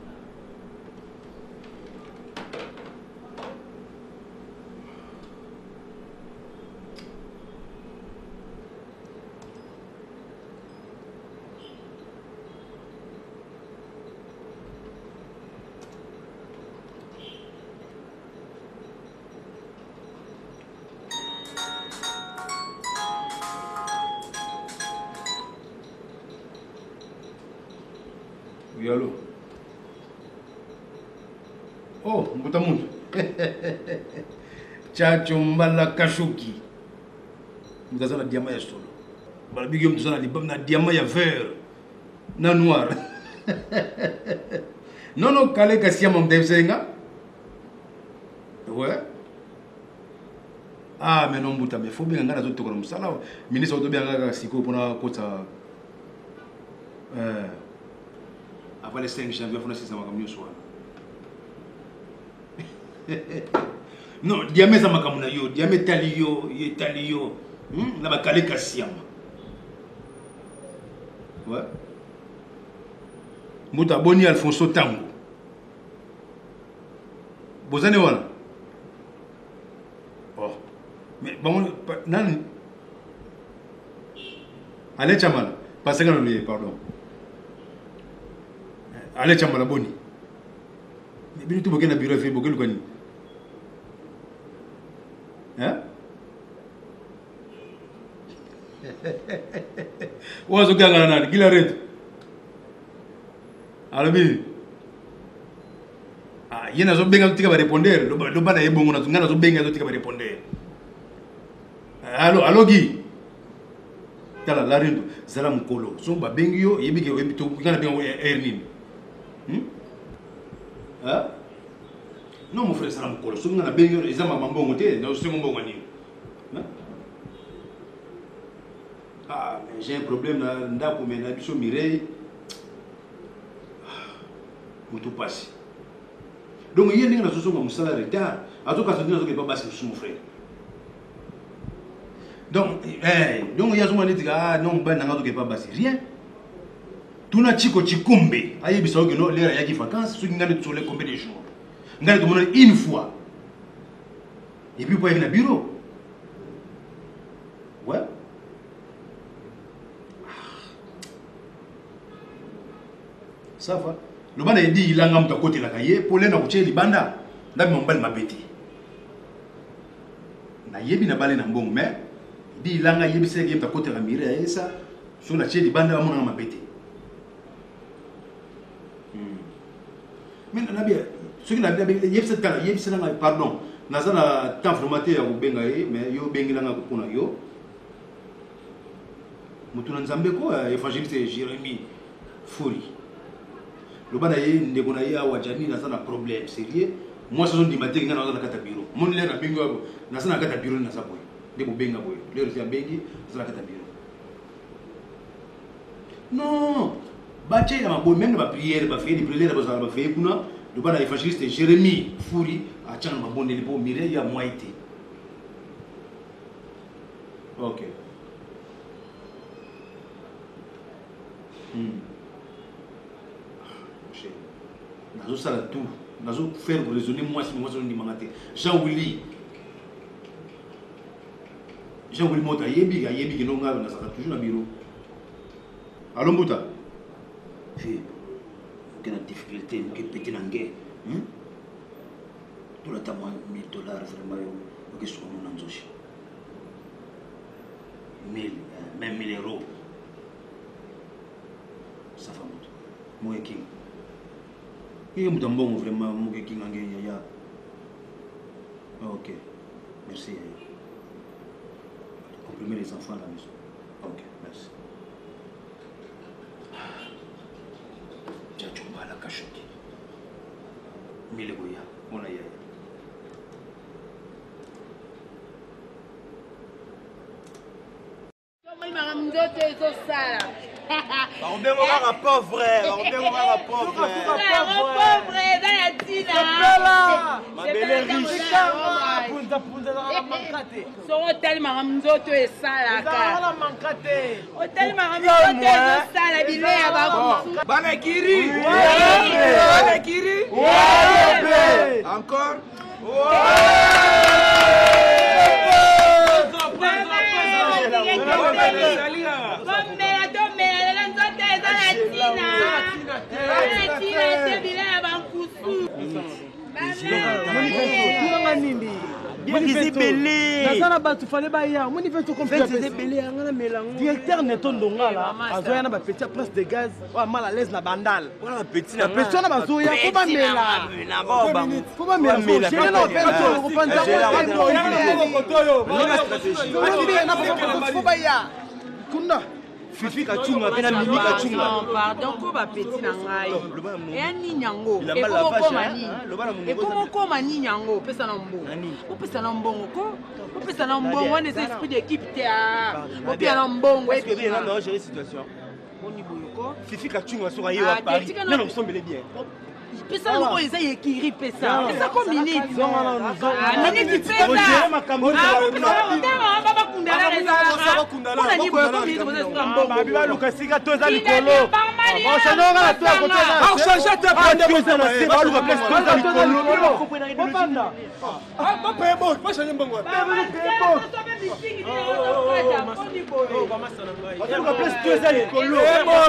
Oui, allô Oh, Mbuta Muntu. Tchatcho Mbala Kashoki. Moto aza na diamant ya solo. Balobi yo moto aza na libam na diamant ya vert na noir. non non kale kasiama moto ayebisa ye nga. Ouais. Ah mais non Mbuta mais faut bien nga nazo tokola mosala. Ministre otobenga kaka sikoyo mpona kotisa avant le 5 janvier afuna sisa makambo nyonso wana non diame eza makambo na yo diame etali yo ye etali yo na bakale kasiama ouais. mbuta boni alfonso tango bozani wana oh. mais bango nani Ale Chamala, passez quand le pardon. Ale Chamala boni. Mais bino tout boke na bureau fait boke lukani. Hein? Oyo azokanga nani? Gila Red. Alobi ah, ye nazobenga azotika barepondeur loba na ye bongo ngai nazobenga azotika barepondeur alo alo gi tala larindo zala mokolo soki babengi yo oyebi ke oyebi to ngai nabenga yango air nini hmm? Hein? non mon frère zala mokolo soki ngai nabengi yo eza mama mbongo te nazosengo mbongo nini hein? Ah, mais j'ai un problème na ndako mais na biso Mireille. Ah, moto pasi. Donc ye ndenge nazozonga mosala retard, azokasa ndenge nazokende pa basi mosusu mon frère. Donc, eh, donc ye azonga neti ah non mobali na nga azokende pa basi rien. Tuna Chico Chikumbe ayebisa yo que non lera ayaki vacances soki ngai nde tosole combien de jours. Ngai nde tomonani une fois. Et puis po ayaki na bureau. Ouais. Ça va. Loba na edi ilanga moto akotelaka ye mpo lena kotia ye libanda ndambi mobali mabe te. Nayebi na bale na mbongo mais edi ilanga ayebisaki ye moto akotelaka mire ayesa soki natie libanda bamonanga mabe te. Mais nabi soki nabi yebisa tala yebisa nanga pardon naza na temps vraiment te ya kobenga ye mais yo obengela nga mpona yo moto na nzambe ko évangéliste Jérémie Furi loba na ye ndeko na ye awa Janine aza na problème sérieux mwasi azondima te nga naza na kati ya bureau moni lere nabengi oyo naza na kati ya bureau naza boye nde bobenga boye lere esi abengi naza na kati ya bureau non batie na maboyi meme na bapriere bafeye de priere bazala bafeye kuna loba na évangéliste Jérémie Furi atyaka na mabondeli mpo Mireille ya mwai te ok Nazosala tout nazo faire raisonner mwasi mwasi ondimanga te Jean Willy Jean Willy moto ayebi ayebi kino ngai nazalaka toujours na bureau alo mbuta fille oke na difficulté moke pete na nge hmm? tolata mwa 1000 dollars vraiment yo okesuka mona nzoshi 1000 même 1000 euros safa moto moke king ye moto ya mbongo vraiment moke king ange yaya ok merci yaya comprimer les enfants à la maison ok merci jachumbala kashoki mile koya mona yaya Nzoto ezosala. Bakobengo kaka pauvre, bakobengo kaka pauvre. Pauvre eza ya ntina. Mabele riche. Punza punza ezalaka na manka te. Soki otali makambo nzoto esalaka. Ezalaka na manka te. Otali makambo nzoto ezosala bilei ya bakusu. Bana ekiri. Bana ekiri. Encore. Tomela tomela lelo nzoto eza na ntina na ntina te bilei ya bankusu. Tunanga nini naza na bato fale baya omoni directeur neto ndongala azoya na bapetit ya presse de gaz oyo mal à l'aise na bandal bapeti wana bazoya fo bamela fo bamela fo baya kuna fifi kachunga mpe na mimi kachunga pardon ko bapeti na ngai eya nini yango ekomokoma nini ekomokoma nini yango opesa na mbongo opesa na mbongo ko opesa na mbongo wana eza esprit d'équipe te opia na mbongo boni boye ko fifi kachunga soki aye wa paris nano kosombele bien pesa loko eza yekiri pesa pesa ko minute minute pesa baluka esika to eza likolo baluka place to eza likolo eza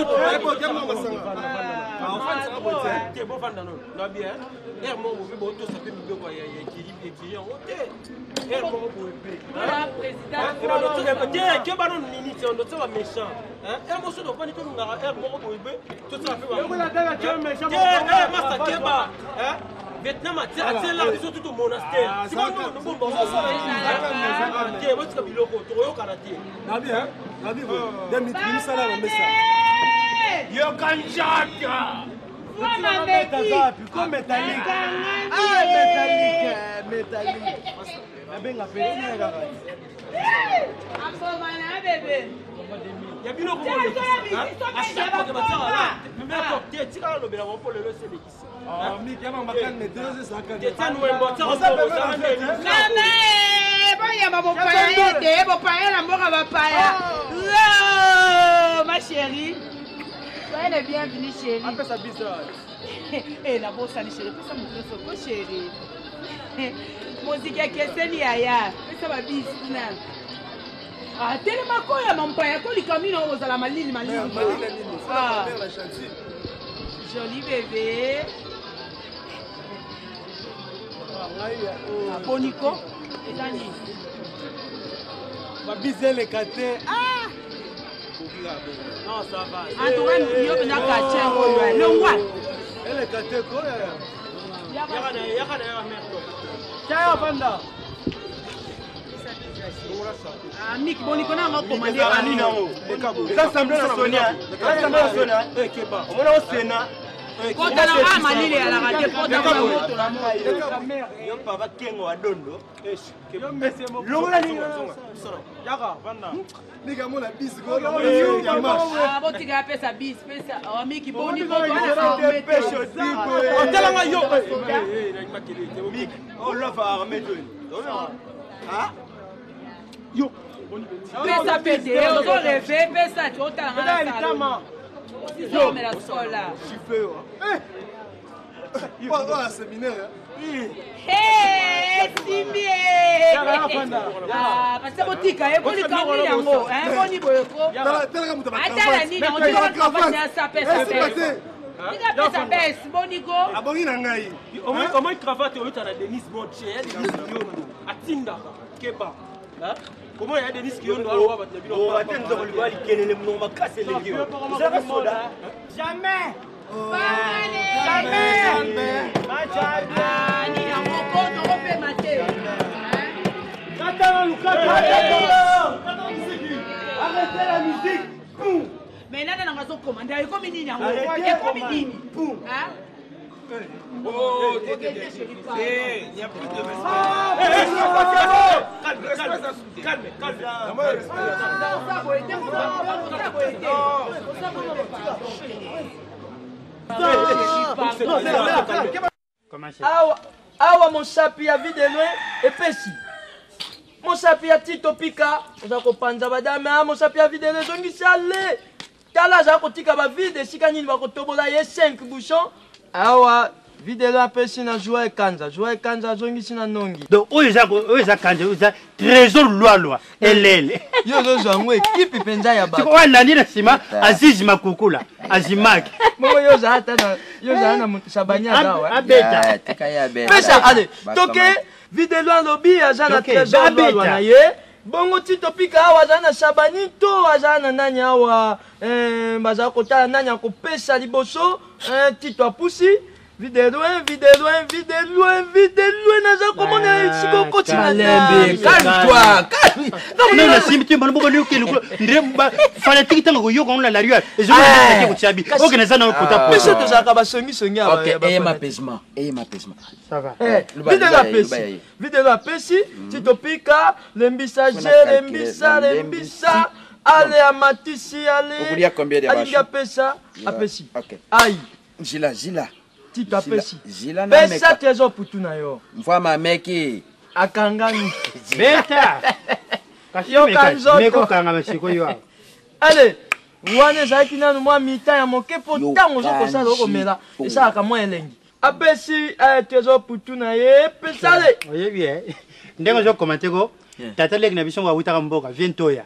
likolo bovanda nono na bien aire moko bope botosa mpe mibeko ya ekiri yango te aire moko boye mpe te keba nano nini te ndotia ba méchant aire moko soki ofandi tolingaka aire moko boye mpe tosala mpe masta keba Vietnam atiela biso tout au monastère. Sikoyo nobomba te botika biloko tokoyokana te. Nabi hein? Nabi boye. Demi misala na mesa. Yoka njaka. Ko métallique. Ah métallique, métallique. Nabenga pe kaka. Amboma na bebe. Ya bino tika lobela bango mpo lelo eselekisi. Boyamba bopaya ete bopaya na mboka bapaya. Ma chérie, soyez les bienvenus, chérie. Apesa biso. Eh, nabosani, chérie, pesa moto nyonso ko, chérie. Moziki ekeseni, yaya, pesa babisi kuna. Ah, telema koyamba mopaya kolika mino ozala malili malili. Ah. Joli bébé. Boniko eza nini? Babisi eleka te. Ah! Non, ça va. En tout cas, yo mpenza quartier oyo longwa. Eleka te ko. Yaka na yaka na yaka mère. Chaya banda. Ah, Miki, boniko na ngo komande. Nini yango? Eza assemblée nationale. Eza assemblée nationale. Omona o Sénat. Kota na nga malili eyalaka te, kota na moto na moto. Yo papa kengo adondo. Longola nini? Yaka banda. Mika mona bis go. Ah, botika apesa bis, pesa. Oh, Miki, boni ko to na Otalanga yo. Miki, oh love armé toi. Ah? Yo. Pesa pete, ozo rêver, pesa ti otala nga na salon. Yo, mela sola. Chiffé. Eh. Oh, séminaire. Hey, simbi. Ah, parce que botika ye bolika nini yango, hein, boni boye ko. Atala nini yango, tika cravate ya sa pesa pesa. Tika pesa pesa, boni ko. Abongi na ngai. Omoi cravate oyuta na Denis Boche, ya Denis Kiondo. Atindaka keba. Comment ya Denis Kiondo aloba bato na bino. Ate nzoko likolo likelele monoko makasi eleki yo. Ezalaka soda. Jamais. Jamais. Ah, nini yango ko tokopema te. Katana lukata. Arrêtez la musique. Boum. Mais nana nanga azokomanda ekomi nini yango? Ekomi nini? Hein? Oh, il n'y a plus de respect. Calme, calme, calme. Awa, awa mosapi ya vie de loin epesi mosapi ya Tito Pika oza kopanza badame. A mosapi ya vie de loin ezongisi ale tala aza kotika bavide esika nini bakotobola ye 5 bouchon. Awa vie de loin apesi na joa ekanza, joa ekanza azongisi na nongi. Donc oyo eza oyo eza kanja, oyo eza Trésor Lwalwa elele. Yo ozozwa yango ekipe mpenza ya bato. Oyo alandi na nsima Azizi Makukula Azimaki. Moko yo ozala ata na yo ozala na Shabani aza abeta. Tika ye abeta. Pesa ale toke vie de loin alobi aza na Toke, Trésor abeta. Lwalwa na ye. Bongo Tito Pika awa aza na Shabani to aza na nani awa, bazala kotala nani akopesa liboso. Tito apusi vie de loin, vie de loin, vie de loin, vie de loin, naza komona esika okoti na Kalembe, calme-toi, calme. Non, nasimbi te mbala moko noki lokolo ndre fanatique ntango koyoka ngo na la rue ezokaki kotia bi oke naza na kota. Biso tozalaka basongisongi ya Ok, ya ayez bafanatique. m'apaisement, ayez m'apaisement. Ça va. Eh, Luba, videlo luba, apesi luba, ye. videlo apesi Tito Pika lembisa Mpona je calculer, lembisa na lembisa ale amatisi ale Okulia combien de alingi bashu? apesa Yeah. apesi Ok. ai Zila, zila. Tito apesi Zila na pesa meka. Trésor putu na yo Mfama meki. Akangami. Beta. Yoka nzoto. Mekokangama sikoyo awa. Ale wana ezalaki nanu mwa mita ya moke mpo ntango ozokosala okomela esalaka mwa elengi apesi Trésor putu na ye pesa ale. Oyebi e ndenge ozokoma te ko tata leki na biso ngo awutaka mboka vie ntoya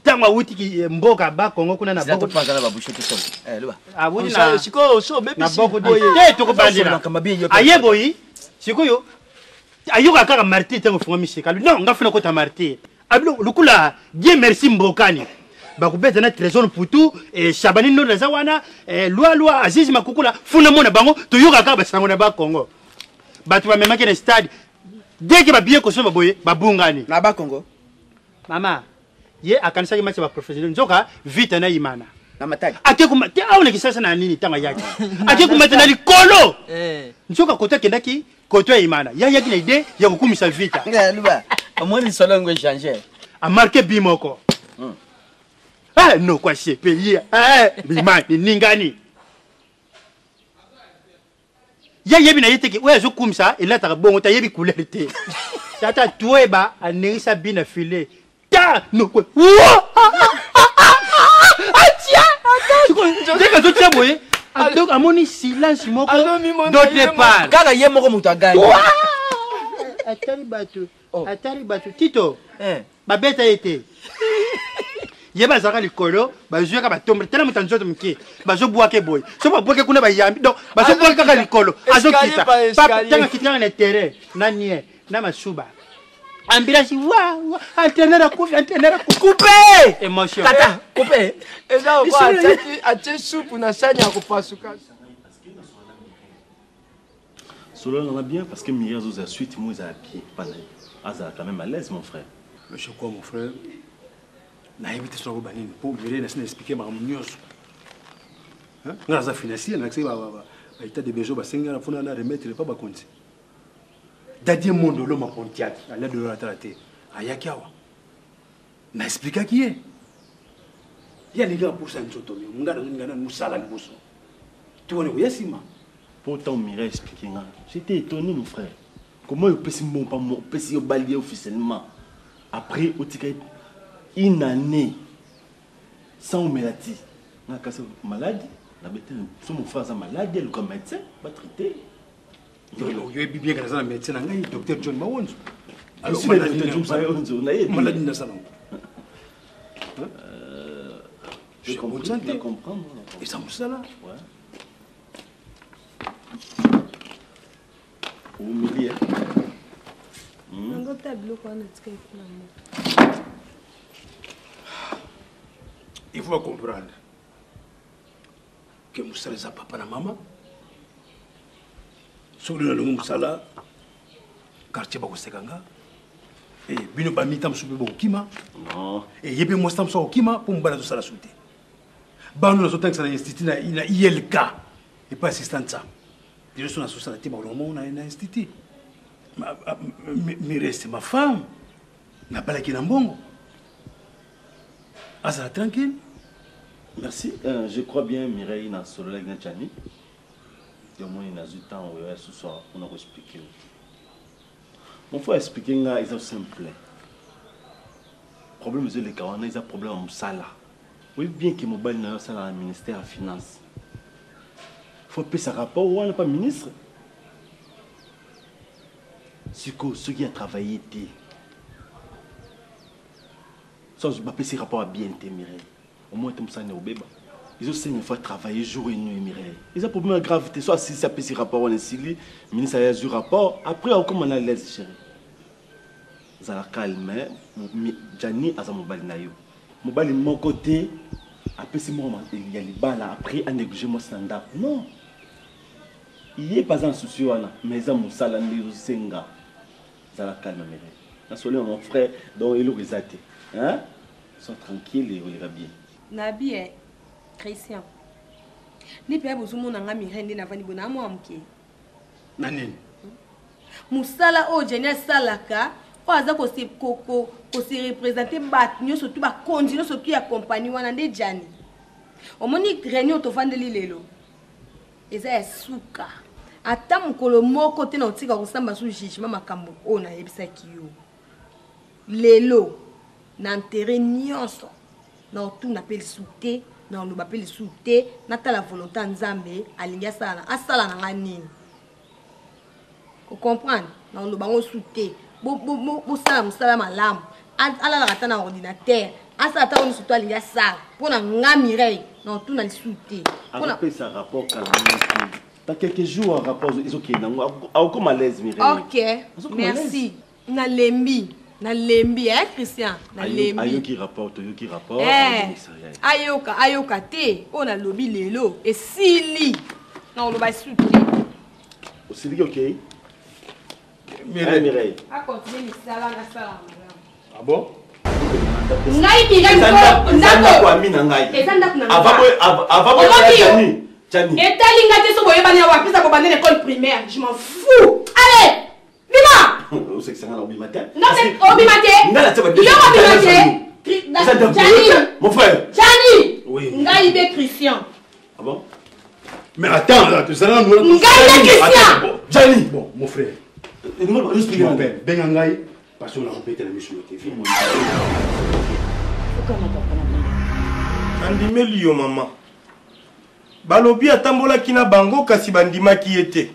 ntango awutiki mboka bakongo kuna na Zila boko topanza na babusho tosolo. Eh, luba. awuti na sikoyo so na obebisi boko boye. te tokobandela Makambo bien yo pe. aye boyi sikoyo ayoka kaka martyr ntango efungwami sika alobi non nga funa kota martyr abilo lukula Dieu merci mbokani bakobeta na Trésor Putu, Shabani Ndondo aza wana, Lwalwa Azizi Makukula funa mona bango toyoka kaka basango na bakongo bato bamemaki na stade dès que babiye kosomba boye babungani na bakongo. Mama ye akanisaki match ya baprofessionnel nzoka vita na imana Na mataki. Ake kuma te awa na Kisasa na nini ntango ayaki ake kumata na likolo nzoka koto akendaki koto ya imana ye ayaki na idée ya kokumisa vita. Nga luba. Omoni lisolo ngo échanger. Amarke bi moko. Eh, noko asepeli eh, bima eningani ye ayebi na ye te ke oyo azokumisa elataka bongo te ayebi couleur te tata tweba aningisa bina file ta noko atia ndenge azotia boye donc amoni silence moko d'autre part kaka ye moko moto agangi atali bato atali bato tito babeta ye te ye bazalaka likolo bazwaka batombe tala moto ya nzoto moke bazobwake boye so babwake kuna bayambi donc bazobwake kaka likolo azokita ntango akiti kaka na terrain na nie na masuba ambulance wa wa entraîneur akufi entraîneur akufi coupe émotion kata coupe eza lokola atiaki atie supu na sani ya kopasuka Solo nanga bien parce que Mireille azoza suite moi ezala bien pas na ye azala quand même à l'aise mon frère. Je crois mon frère nayebi te soki banini mpo Mireille nasi na expliquer makambo nyonso nga naza financier nalakisaki baétat de besoin basengi nga na mpona na remettre epa bakonzi dadie mondolo ma pontiaki alia dolo atala te ayaki awa na explikaki ye ye alingi apusa nzoto me nga nazolinga nanu mosala liboso tokone koya nsima Po tango Mireille expliquer nga, j'étais étonné mon frère. Comment opesi mbongo pa opesi yo bali ye officiellement après otika ye une année sans omela ti nga kasi malade na bete so mon frère aza malade aluka médecin ba traiter oyebi bien naza na médecin na ngai docteur John Mawonzo. Alors maladi maladi nasala ngo. Je comprends, je comprends. Eza mosala. Ouais. Oumeli, hein? Yango ta biloko wana etikali kuna moto. Il faut comprendre que mosala eza papa na mama. Soki nalongi mosala quartier bakoseka nga eh, bino bamita mosusu mpe bokokima eh, ye mpe mwasi ta mosusu akokima mpo mobali azosala su te bana nazotangisa na institut na ilk epai assistant sa lelo so nazosala te bakolonga mongo na institut mireste ma femme nabalaki na mbongo azala tranquille merci euh, je crois bien mireille na sololaki na chani yomoni nazwi ntango oyo ya susu mpona koexplike yo mon frère explike nga eza simple problème ezoleka wana eza problème ya mosala oyebi bien ke mobali na yo asalaka na ministère ya finance fo apesa rapport wana pa ministre sikoyo soki atravaille te so bapesi rapport ya bien te mireille au moins te mosala na obeba ezosenga fo atravaille jour et nuit mireille eza problème ya grave te so asilisi apesi rapport wana esili ministre aye azwi rapport après akokoma na l'aise chéri Zala calme, Gianni aza mobali na yo. Mobali moko te apesi moko ya libala après a négliger mwasi na ndako. Non. Ye pe aza na souci wana mais eza mosala nde ezosenga. Zala calme Mireille. Nasoli na mon frère donc eloko eza te. Hein? Sois tranquille et oleka bien. Nabi eh, Christian. Nde mpe bozomona nga Mireille nde navandi boye na mwa moke. Na nini? Mosala oyo Jenny asalaka oyo aza kose kose représenter bato nyonso tu bakonzi nyonso tu ya kompani wana nde Jenny. Omoni réunion tovandeli lelo eza ya suka ata mokolo moko te na otika kosamba sous jugement makambo oyo nayebisaki yo lelo na enterre nyonso na otuna mpe lisusu te na oloba mpe lisusu te natala volonté ya nzambe alingi asala asala na ngai nini ocomprendre na oloba yango su te bosala mosala malamu alalaka ata na ordinateur asala ata oyo nyonso to alingi asala mpo na nga mireille na otuna lisusu te akopesa rapport kala mingi dans quelques jours rapport ezokende yango akokoma l'aise mireille ok merci nalembi nalembi eh christian nalembi ayoki rapport toyoki rapport eh, ayoka ayoka te oyo nalobi lelo esili nakoloba esu te osiliki okei Mireille akontinue misala nasala malamu ah bon ngai mireille ami na ngai eza ndako na ngai etali ngai te so boyebani awa apesa kobanda na école primaire je m'en fous allez bima osekisa nga na obima te obima te nga na yo obima te mon frère Jani. Ngai be Christian. Ah bon? Mais attends, là, tu seras nous. Ngai nde Christian. Gianni, bon, mon frère. Tu m'appelles Benga ngai parce que on a répété la mission de TV. Nandimeli yo mama. Balobi atambolaki na bango kasi bandimaki ye te.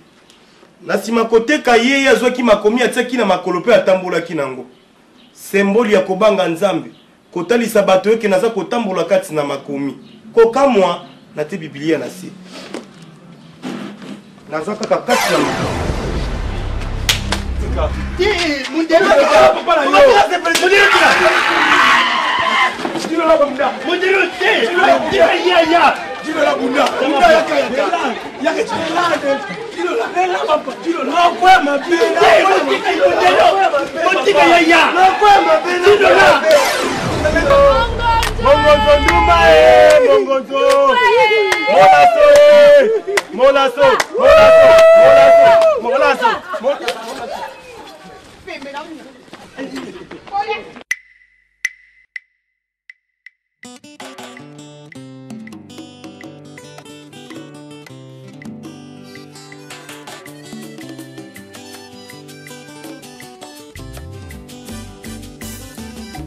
Na nsima koteka ye, ye azwaki makomi atiaki na makolo mpe atambolaki na yango. Semboli ya kobanga Nzambe, kotalisa bato eke naza kotambola kati na makomi. Kokamwa, natie Biblia na se. Naza kaka kati na makomi. Mongonzo ndumba e mongonzo molaso e molaso molaso molaso molaso.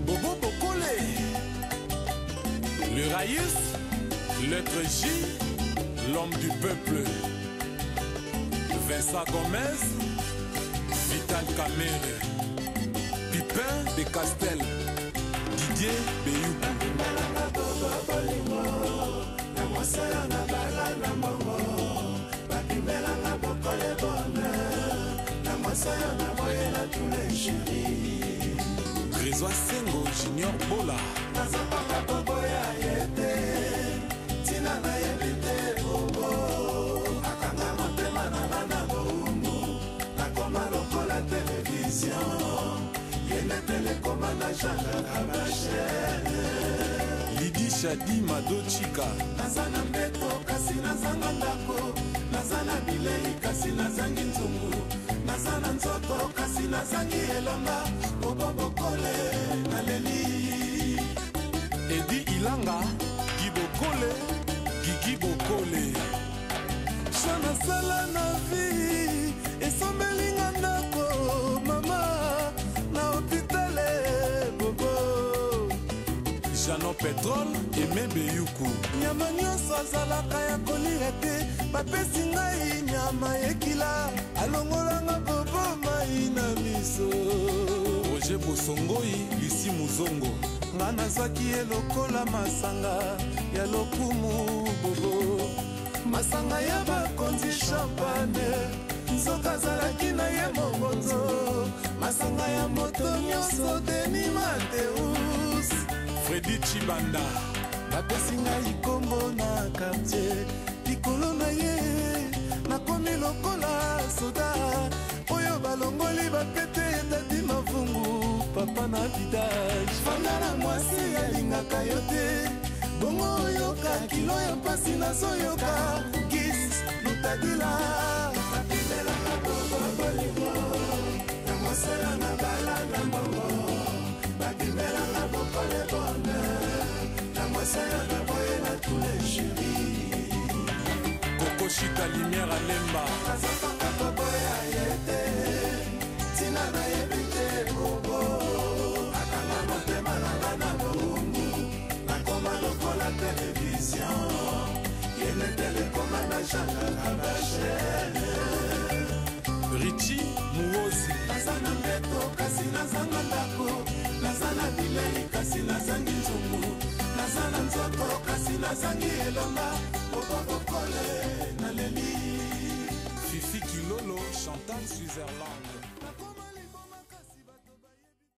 Bobo Bokole, le Raïs, lettre J, l'homme du peuple. Vincent Gomez, Vital Kamere, Pipin de Castel, Didier Beyoukou. Grésois Sengo Junior Bola. Nazopaka boboya ye te, ntina nayebi te bobo akanga motema na nga na bowumbu, nakoma lokola televizio, ye nde telekoma na jangaka bashene. Lidi Shadi Mado Chika. Naza na mbeto kasi nazanga ndako, naza na bilei kasi nazangi nzungu, naza na nzoto kasi nazangi elamba, bobo bokole naleli. Edi Ilanga, Guy Bokole, Gigi Bokole. Sha nasala na vie esombelinga ndako mama na hopitale bobo. Jano Petrol, Aimé Beyoukou. Nyama nyonso azalaka ya kolia te, bapesi ngai nyama ekila, alongolanga bobo mai na miso. Roger Bosongoi, Lucie Muzongo. Nga nazwaki ye lokola masanga ya lokumu bobo, masanga ya bakonzi champagne, nzoka azalaki na ye mokonzo, masanga ya moto nyonso Denis Mateus. Fredi Chibanda. Bapesi ngai kombo na quartier, likolo na ye nakomi lokola soda oyo balongoli bapete etati mavungu papa na bidage. Fanda na mwasi alingaka yo te, bongo oyoka kilo ya mpasi nazoyoka gis lutadila. Bapibelaka bobo bolingo na mosala na bala na mbongo, bapibelaka bokole bonheur na mosala na boyela tous les chéris. Coco Chita Lumière Alemba. Nazopaka boboya ye te, ntina nayebi te bobo akanga motema na nga na bowumbu, nakoma lokola televizio, ye nde telekoma na jangaka bashene. Richie Muozi. Naza na mbeto kasi nazanga ndako, naza na bilei kasi nazangi nzungu, naza na nzoto kasi nazangi elamba, bobo bokole naleli. Fifi Kilolo, Chantal Switzerland.